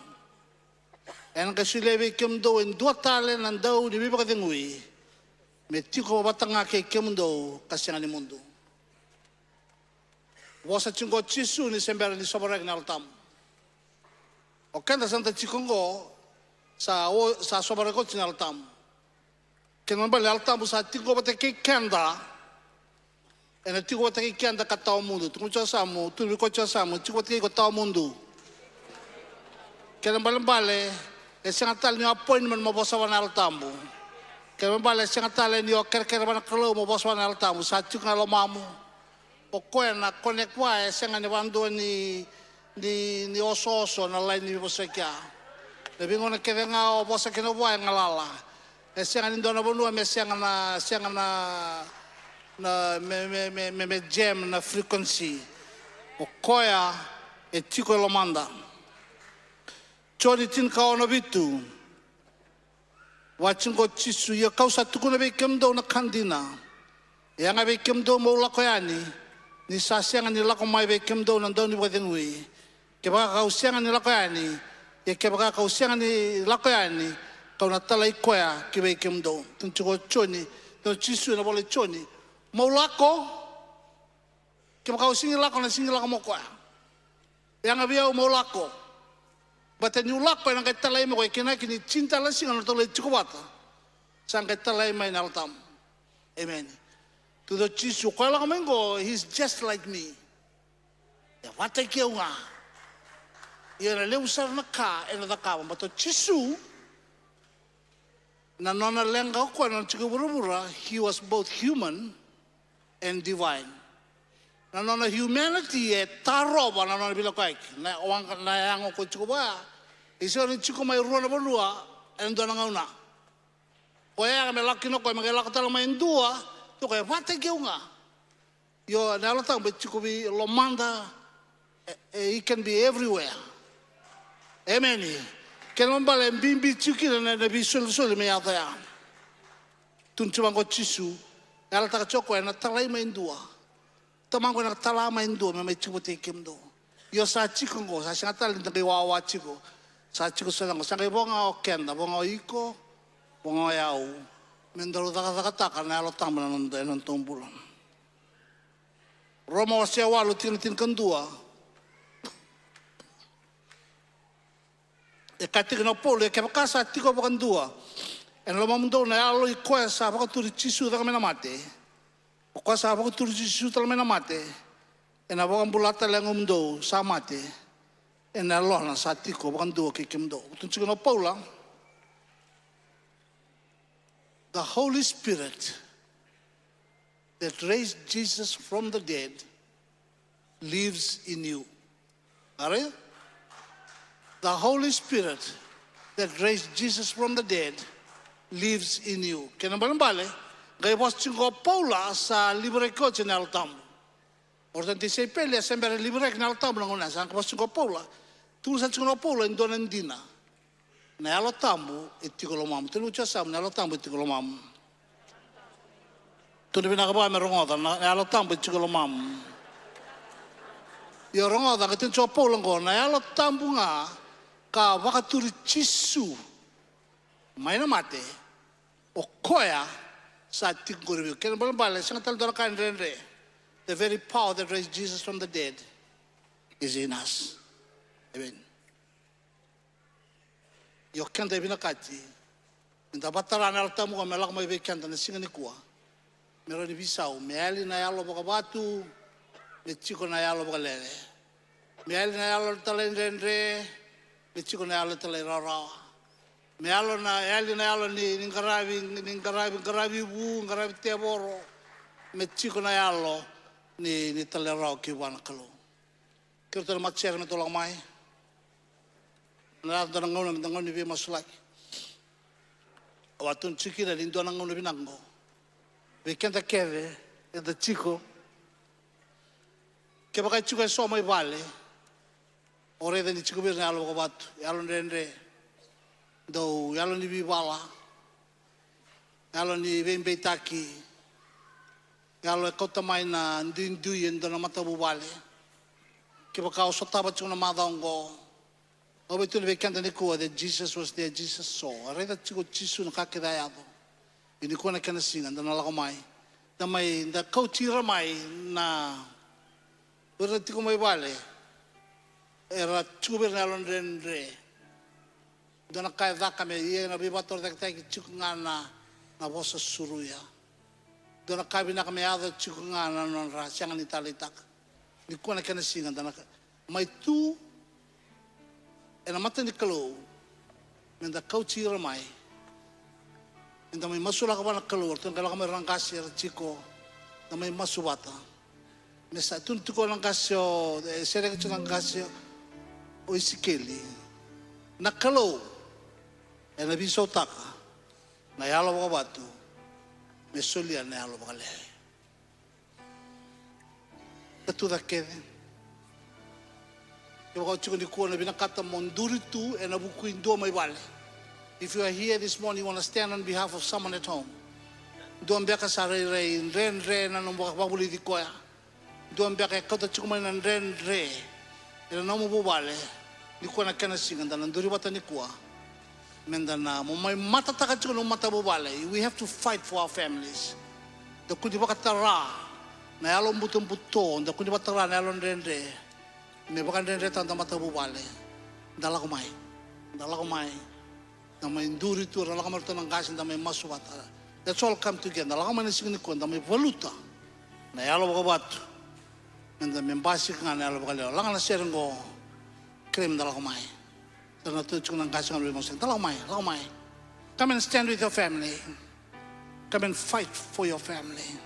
ena qai solia vei kemudou e dua tale na dau ni veivakacegui, me tiko vata ga kei kemudou ka sega ni mudu. Vosa tiko qo o Jisu ni se bera ni sovaraki na Yalo Tabu. O keda sa da tiko qo, sa, o, sa sovaraki oti na Yalo Tabu. Kena ibalebale Yalo Tabu sa tiko vata kei keda. Ena tiko vata kei keda ka tawa mudu. Tukuna tiko sa mo, tukuna vei ko tiko sa mo, tiko vata kei iko tawa mudu. Kena ibalebale e sega tale ni o appointment mo vosa vua na Yalo Tabu. Kena ibalebale e sega tale ni o kerekere vua na Kalou mo vosa vua na Yalo Tabu. Sa tiko ga e lomamu. O koya na connect vua, e sega ni vakadua ni, ni, ni osooso na laini ni vosaki ya. Na veigauna kece ga o vosa kina vua e galala. E sega ni dua na vanua me sega na, sega na, na, me, me, me, me, me jam na frequency. O koya e tiko e lomada. Joni tinikaono vitu. Vaka tiko o Jisu, ia kau sa tukuna vei kemudou na ka dina. E yaga vei kemudou meu lako yani, ni sa sega ni lako mai vei kemudou na dau ni vakacegui. Kevaka kau sega ni lako yani, ia kevaka kau sega ni lako yani, kau na talai koya ki vei kemudou. Tukuna tiko o Joni, tukuna o Jisu ena ivola i Joni, meu lako, kevaka au sega ni lako, na sega ni lako mai o koya. E yaga vei au meu lako. Baleta niu lako ena qai talai mai o koya, kena ibalebale ni tini tale na siga na nodatou lai tiko vata. Sa qai talai mai na Yalo Tabu. Emeni. Tukuna o Jisu, o koya lako mai qo, he's just like me. E vakataki au ga. Ia ena levu sara na ka ena cakava, baleta o Jisu, na nona leqa o koya, na nona tiko e vuravura, he was both human and divine. Na nona humanity e tarova na nona veilakoyaki. Na waqa, na yago ko tiko vua, e sega ni tiko mai rua na vanua ena dua na gauna. Koya yaga me lako kina o koya, me qai lako tale mai e dua, tukuna o koya e vakataki au ga. Io, na Yalo Tabu e tiko vei lomada, e, e, he can be everywhere. Emeni. Kena ibalebale e bibi tiko kina na, na veisolisoli me yaco ya. Tukuna tiko vaqo o Jisu, e yalataka tiko o koya, ena talai mai e dua. Tamaqu ena tala mai e dua me mai tiko vata kei kemudou. Io sa tiko qo, sa sega tale ni da qai wawa tiko. Sa tiko sara qo, sa qai vo ga o keda, vo ga o iko, vo ga o yau. Me daru cakacakataka na Yalo Tabu ena noda, ena nodatou bula. Roma wase walu tikina tinikadua. E kaya tiko o Paula, ia kevaka sa tiko vakadua ena lomamudou na yalo i koya sa vakaturi Jisu cake mai na mate, o koya sa vakaturi Jisu tale mai na mate, ena vakabula tale na yagomudou sa mate ena yalona sa tiko vakadua kei kemudou. Tukuna tiko o Paula, the Holy Spirit that raised Jesus from the dead lives in you. All right? The Holy Spirit that raised Jesus from the dead lives in you. Kena ibalebale, qai vosa tiko o Paula sa liviraki oti na Yalo Tabu. O ratou na tisaipeli e se bera ni liviraki na Yalo Tabu na gauna ya, sa qai vosa tiko o Paula. Tukuna sara tiko o Paula e dua na dina. Na Yalo Tabu e tiko e lomamu. Tukuna tiko o Samu, na Yalo Tabu e tiko e lomamu. Tukuna vinaka vua me rogoca, na Yalo Tabu e tiko e lomamu. Io, rogoca, qai tukuna tiko o Paula oqo, na Yalo Tabu ga ka vakaturi Jisu mai na mate, o koya sa tiko qori vei iko. Kena ibalebale, sega tale dua na ka e dredre. The very power that raised Jesus from the dead is in us. Amen. Io, keda e vinakati me da vakatara na Yalo Tabu me lako mai vei keda na siga nikua. Me rawa ni veisau, me yali na yalo vakavatu, me tiko na yalo vakalele. Me yali na yalo ni talaidredre, me tiko na yalo ni talairawarawa. Me yalo na, yali na yalo ni, ni qaravi, ni qaravi, qaravi vu, qaravi tevoro, me tiko na yalo ni, ni talairawarawa ki vua na Kalou. Kerea tou na matasere me tou lako mai. Na yaco dua na gauna me da gauna ni veimasulaki. Au a tukuna tiko kina ni dua na gauna vinaka oqo. Vei keda kece eda tiko. Kevaka e tiko eso mai vale, o raica ni tiko vei ira na yalo vakavatu, yalo dredre, dau yalo ni veivala, yalo ni veibeitaki, yalo e kauta mai na duidui e dua na matavuvale. Kevaka o sotava tiko na macawa oqo, au via tukuna vei keda nikua that Jesus was there, Jesus saw. A raica tiko o Jisu na ka kece a yaco. Ia nikua na kena siga, da na lako mai. Da mai, da kauti ira mai na, o ira tiko mai vale. Era tiko vei ira na yalo dredre. Dua na ka e caka me ia na veivakatorocaketaki tiko ga na, na vosa suruya. Dua na ka vinaka me yaco tiko ga na nodra sega ni taleitaka. Nikua na kena siga da na ka-, mai tu ena mata ni Kalou, me da kauti ira mai, me da mai masulaka vua na Kalou, ratou na qai lako mai ira na qase era tiko, da mai masu vata. Me sa tukuna tiko na qase o, e sereki tiko na qase o Isikeli. Na Kalou ena veisautaka na yalo vakavatu me solia na yalo vakalele. Na tucake kece. Kevaka o tiko nikua na vinakata mo duri tu ena vuku i dua mai vale. If you are here this morning, you wanna stand on behalf of someone at home. Dua beka sa rairai dredre na nomu vakavulici koya. Dua beka e kauta tiko mai na dredre ena nomu vuvale. Nikua na kena siga da na duri vata nikua. Me da na mo mai matataka tiko na matavuvale. We have to fight for our families. Da kua ni vakatara na yalo butobuto, da kua ni vakatara na yalo dredre. Me vakadredretaka na matavuvale. Da lako mai. Da lako mai. Da mai duri tu, ra lako mai ratou na qase, da mai masu vata. Let's all come together. Da lako mai na siga nikua, da mai valuta na yalo vakavatu. Me da mai basika ga na yalo vakalele. Laga na sere qo. Kerei me da lako mai. Sa na tu tiko na qase ga na veimasulaki. Da lako mai, lako mai. Come and stand with your family. Come and fight for your family.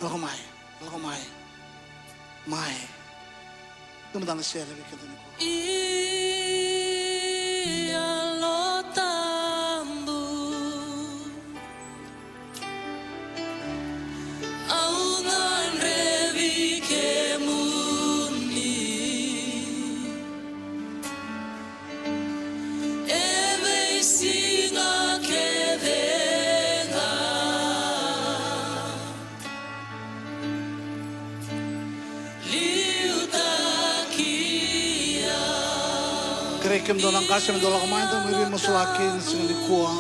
Lako mai, lako mai. Mai. Dua mada na sere vei keda nikua. Iyalo Tabu. Au gadrevi kemuni. E veisiga kece ga. Liutaki au. Kerei kemudou na qase me dou lako mai, da mai veimasulaki na siga nikua.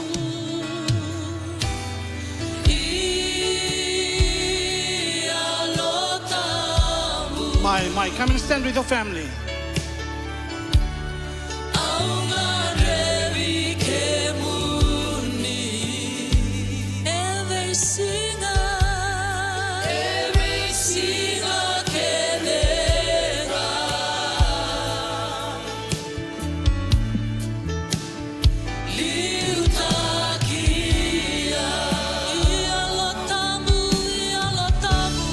Mai, mai, come and stand with your family. Au gadrevi kemuni. E veisiga, e veisiga kece ga. Liutaki au. Iyalo Tabu, Iyalo Tabu.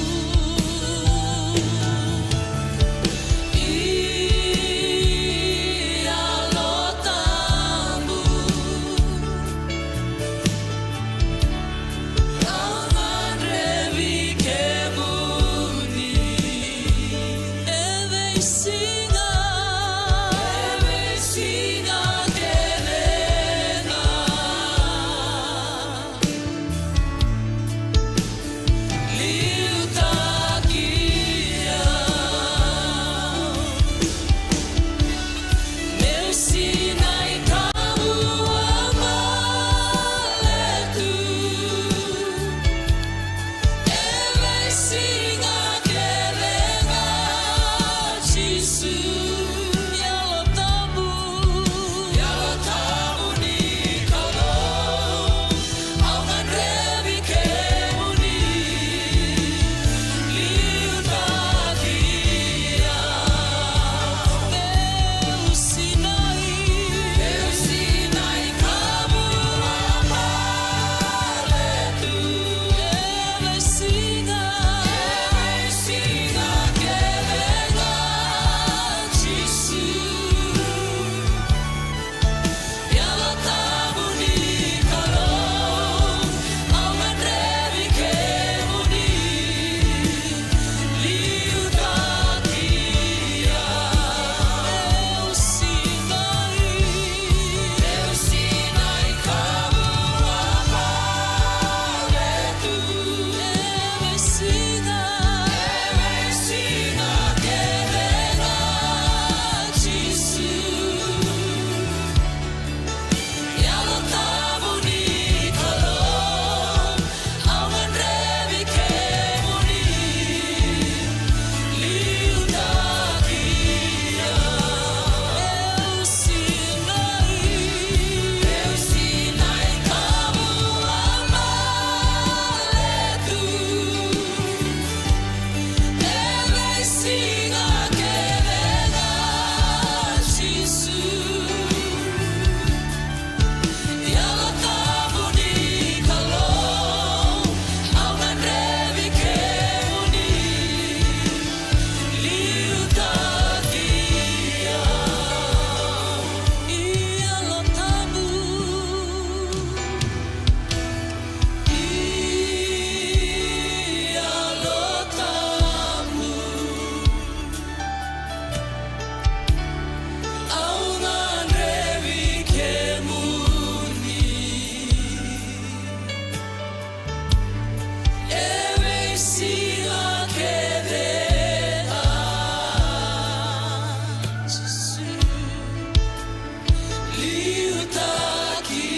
Liutaki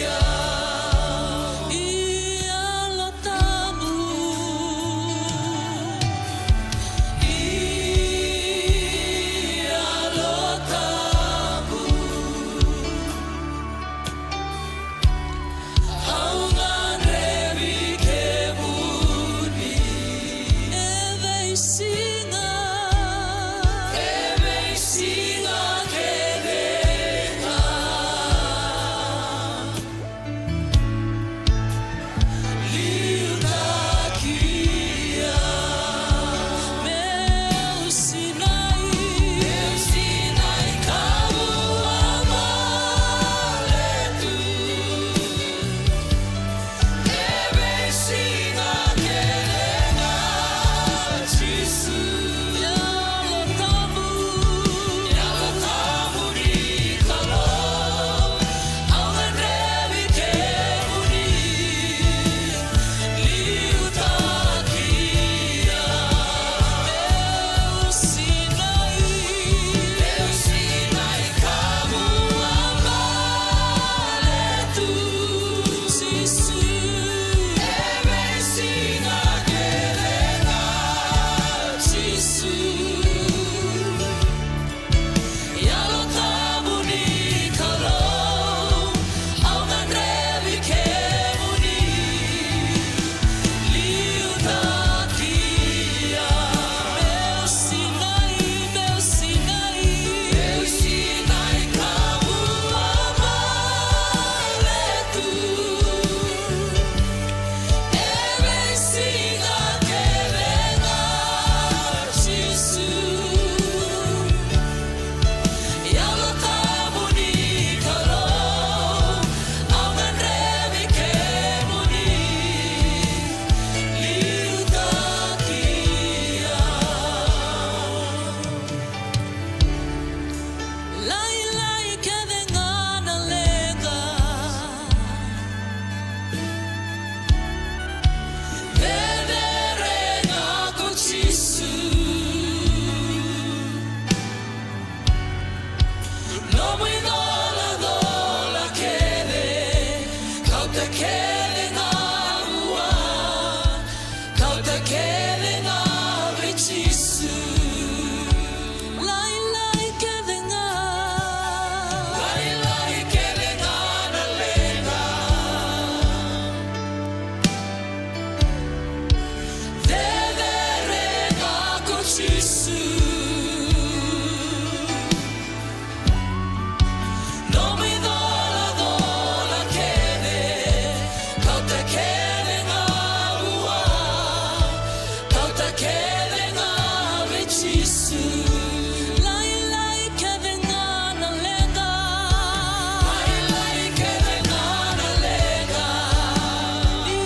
au. I Yalo Tabu. I Yalo Tabu. Au gadrevi kemuni. E veisiga. E veisiga kece ga. Liutaki au. Meu sinai. Meu sinai ka vua vale tu. E veisiga kece ga, Jisu. Yalo Tabu. Yalo Tabu ni Kalou. Au gadrevi kemuni. Liutaki au. Meu sinai. Meu sinai ka vua vale tu. Jisu. E veisiga kece ga, Jisu. Yalo Tabu ni Kalou, au gadrevi kemuni. Liutaki au. Meu sinai, meu sinai. Meu sinai ka vua vale tu. E veisiga kece ga, Jisu. Yalo Tabu ni Kalou, au gadrevi kemuni. Liutaki au. Lailai kece ga na leqa. Cecere ga ko Jisu. Nomu icolacola kece, kauta kece ga vua. Kauta kece ga vei Jisu. Lailai kece ga. Lailai kece ga na leqa. Cecere ga ko Jisu. Nomu icolacola kece, kauta kece ga vua, kauta kece ga vei Jisu. Lailai kece ga na leqa. Lailai kece ga na leqa. Ni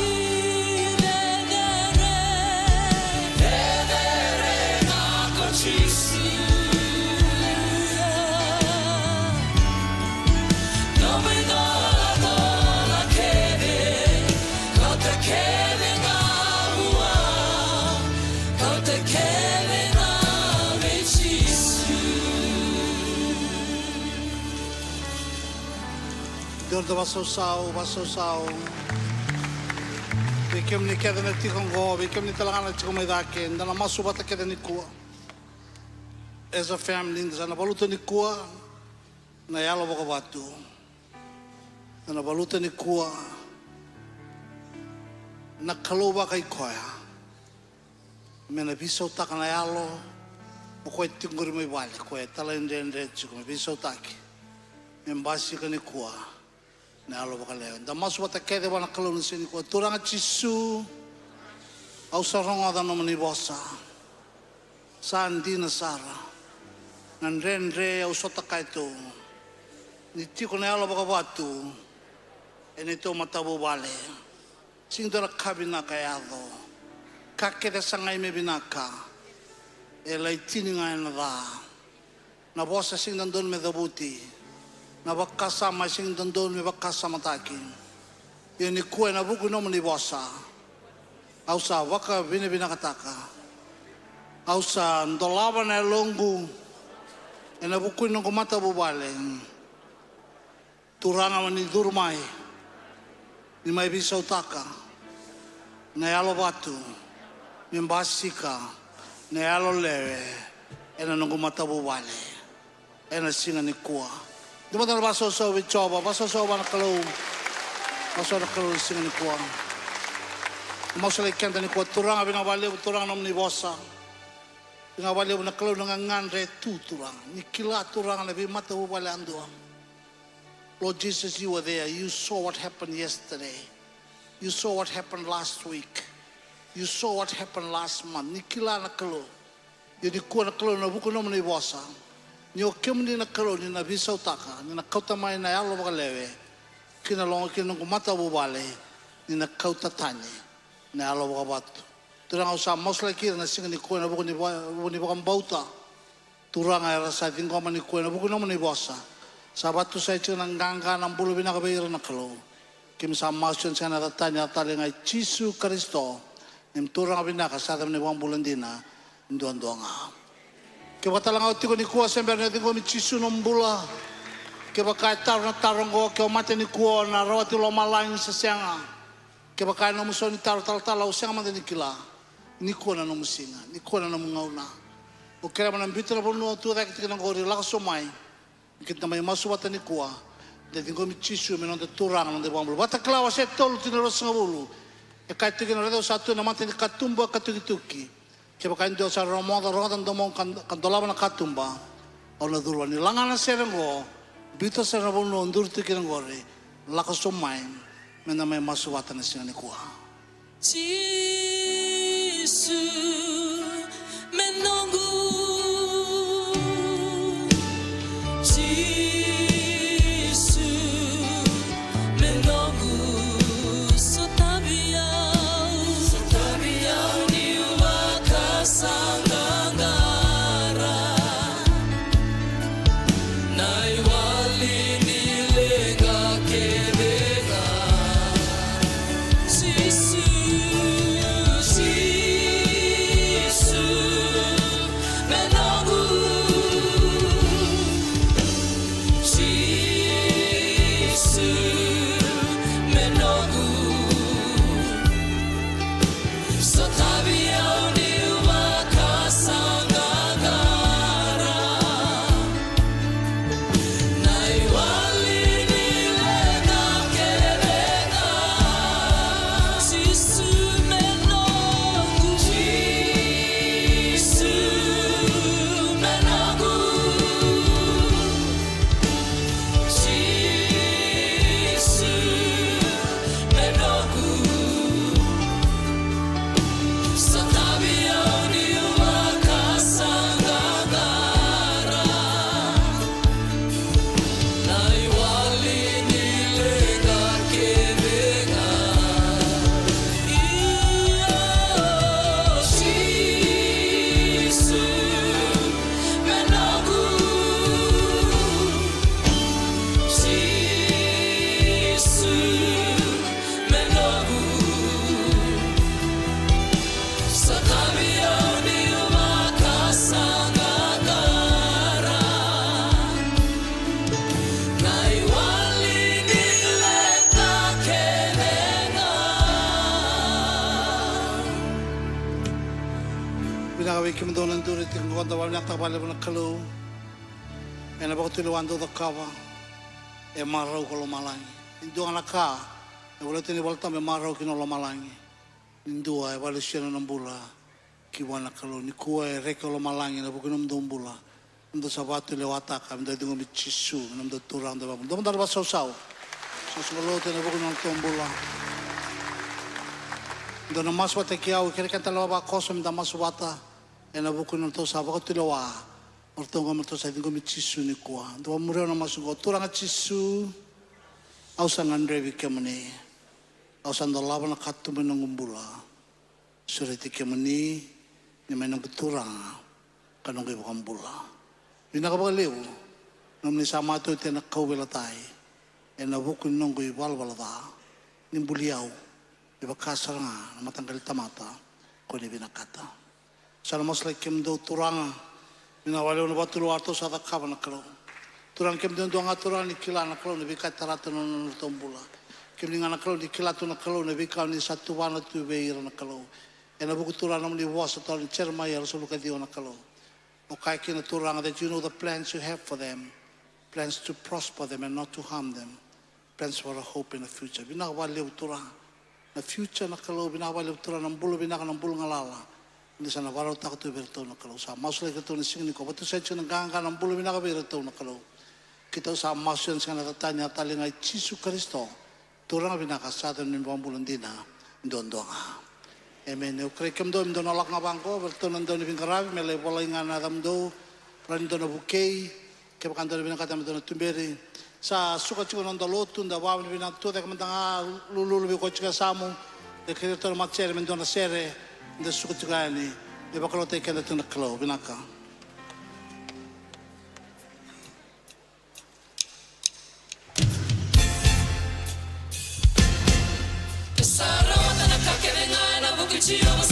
cecere. Cecere ga ko Jisu. Nomu icolacola kece, kauta kece ga vua, kauta kece ga vei Jisu. Dua na vasausau, vasausau. Vei kemuni kece na tiko oqo, vei kemuni tale ga na tiko mai cake, da na masu vata kece nikua. As a family, da sa na valuta nikua na yalo vakavatu. Da na valuta nikua na Kalou vakaikoya. Me na veisautaka na yalo, o koya e tiko qori mai vale, koya e talaidredre tiko, me veisautaki. Me basika nikua na yalo vakalewe. Da masu vata kece vua na Kalou na siga nikua. Turaga Jisu, au sa rogoca nomuni vosa. Sa dina sara na dredre au sota kaya tu. Ni tiko na yalo vakavatu e neitou matavuvale. Sega ni dua na ka vinaka e yaco. Ka kece e sagai me vinaka e lai tini ga ena ca. Na vosa sega ni dodonu me cavuti. Na vakasama e sega ni dodonu me vakasamataki. Ia nikua ena vuku i nomuni vosa, au sa vakavinavinakataka. Au sa dolava na yaloqu ena vuku i noqu matavuvale. Turaga, mo ni curu mai, ni mai veisautaka na yalo vatu, me basika na yalo lewe ena noqu matavuvale ena siga nikua. Dua mada na vakasausau vei Jiova, vakasausau vua na Kalou, vakasausau na Kalou ena siga nikua. Masulaki keda nikua. Turaga, vinaka vakalevu Turaga na nomuni vosa. Vinaka vakalevu na Kalou na gagadre tu Turaga. Ni kila Turaga na veimatavuvale yadua. Lord Jesus, you were there. You saw what happened yesterday. You saw what happened last week. You saw what happened last month. Ni kila na Kalou. Ia nikua na Kalou, na vuku ni nomuni vosa, ni o kemuni na Kalou ni na veisautaka, ni na kauta mai na yalo vakalewe ki na loga, ki na noqu matavuvale, ni na kauta tani na yalo vakavatu. Turaga, au sa masulaki ira na siga nikua ena vuku ni va-, vuku ni vakabauta. Turaga, era sa ciqoma nikua ena vuku ni nomuni vosa. Sa vatusai tiko na qaqa, na bula vinaka vei ira na Kalou. Keimami sa masu ena siga, ena yaca tani, yaca talei ga i Jisu Karisito, neimami Turaga vinaka, sa yaco me vakabula dina duadua ga. Kevaka talega o tiko nikua se bera ni o ciqomi Jisu nomu bula, kevaka e taro na taro oqo, ke o mate nikua, o na rawati lomalagi se sega? Kevaka e nomu sau ni taro talatala, au sega mada ni kila. Nikua na nomu siga, nikua na nomu gauna. Au kerea mo na biuta na vanua o tu cake tiko kina oqori, lako sobu mai. Keda mai masu vata nikua, da ciqomi Jisu me noda Turaga, noda iVakabula. Vakatakila wase tolu, tikina ruasagavulu. E kaya tiko kina, raica au sa tu ena mata ni katuba ka tukituki. Kevaka e dua sa rogoca, rogoca na domoqu ka, ka dolava na katuba, au na curu vua. Ni laga na sere oqo, biuta sara na vanua o duri tu kina oqori, lako sobu mai, meda mai masu vata na siga nikua. Jisu me noqu, Jisu me noqu, sotavi au, sotavi au niu vakasaqaqara. Na iwali ni leqa kece ga. Jisu, Jisu me noqu. Jisu me noqu. Sotavi au niu vakasaqaqara. Na iwali ni leqa kece ga. Jisu me noqu. Jisu me noqu. Jisu me noqu. Sotavi au niu vakasaqaqara. Na iwali ni leqa kece ga. Io, Jisu me noqu. Jisu me noqu. Sotavi au niu vakasaqaqara. Na iwali ni leqa kece ga. Vinaka vei kemudou na duri tiko qo, da vakavinavinakataka vakalevu na Kalou. Ena vakatulewa dou cakava, e marau ko lomalagi. Ni dua ga na ka e volai tu ena iVolatabu, e marau kina o lomalagi. Ni dua e vakalesuya na nona bula ki vua na Kalou. Nikua e reki o lomalagi ena vuku ni nomudou bula. Dou sa vakatulewataka me dou ciqomi Jisu me nomudou Turaga, dou vakabula. Dou mada na vakasausau. Soqosoqo lotu ena vuku ni nodatou bula. Dou na masu vata kei au, kerekere tale vakakoso me da masu vata ena vuku ni nodatou sa vakatulewa. O ratou qo me ratou sa ciqomi Jisu nikua. Dou vakamuria na masu qo. Turaga Jisu, au sa gadrevi kemuni. Au sa dolava na katuba ni noqu bula. Sureti kemuni ni mai noqu Turaga ka noqu iVakabula. Vinaka vakalevu nomuni sa matau oti ena kauveilatai ena vuku ni noqu ivalavala ca, ni buli au me vaka sara ga na mataqali tamata ko ni vinakata. Sa na masulaki kemudou Turaga. Vinaka vakalevu na vakatulewa ratou sa cakava na Kalou. Turaga, kemudou dua ga Turaga ni kila na Kalou na veika e tarata na nodratou bula. Kemuni ga na Kalou ni kila tu na Kalou na veika ni sa tuvana tu vei ira na Kalou. Ena vuku Turaga nomuni vosa tale ni Jeremaia ruasagavulu ka ciwa na Kalou. O kaya kina Turaga that you know the plans you have for them, plans to prosper them and not to harm them, plans for a hope in a future. Vinaka vakalevu Turaga na future na Kalou, vinaka vakalevu Turaga na bula vinaka, na bula galala. Ni sa na vakarautaka tu vei iratou na Kalou. Sa masulaki iratou na siga nikua, vakatusai tiko na qaqa na bula vinaka vei iratou na Kalou. Keitou sa masu ena siga na tatani a tale ga i Jisu Karisito. Turaga vinaka, sa yaco na neimami vakabula dina duadua ga. Emeni. Au kerei kemudou me dou na lako ga vaqo vei iratou na dau ni veiqaravi me lai volai ga na yacamudou. Rawa ni dou na vukei. Kevaka dou na vinakata me dou na tuberi. Sa suka tiko na noda lotu, da vakavinavinaka tu, cake mada ga, lululu vei koya tiko e yasamu. Da kerei iratou na matasere me dua na sere, da suka tiko yani. Me vakalougatataki keda tiko na Kalou. Vinaka. Sa rawata na ka kece ga ena vuku i Jiova,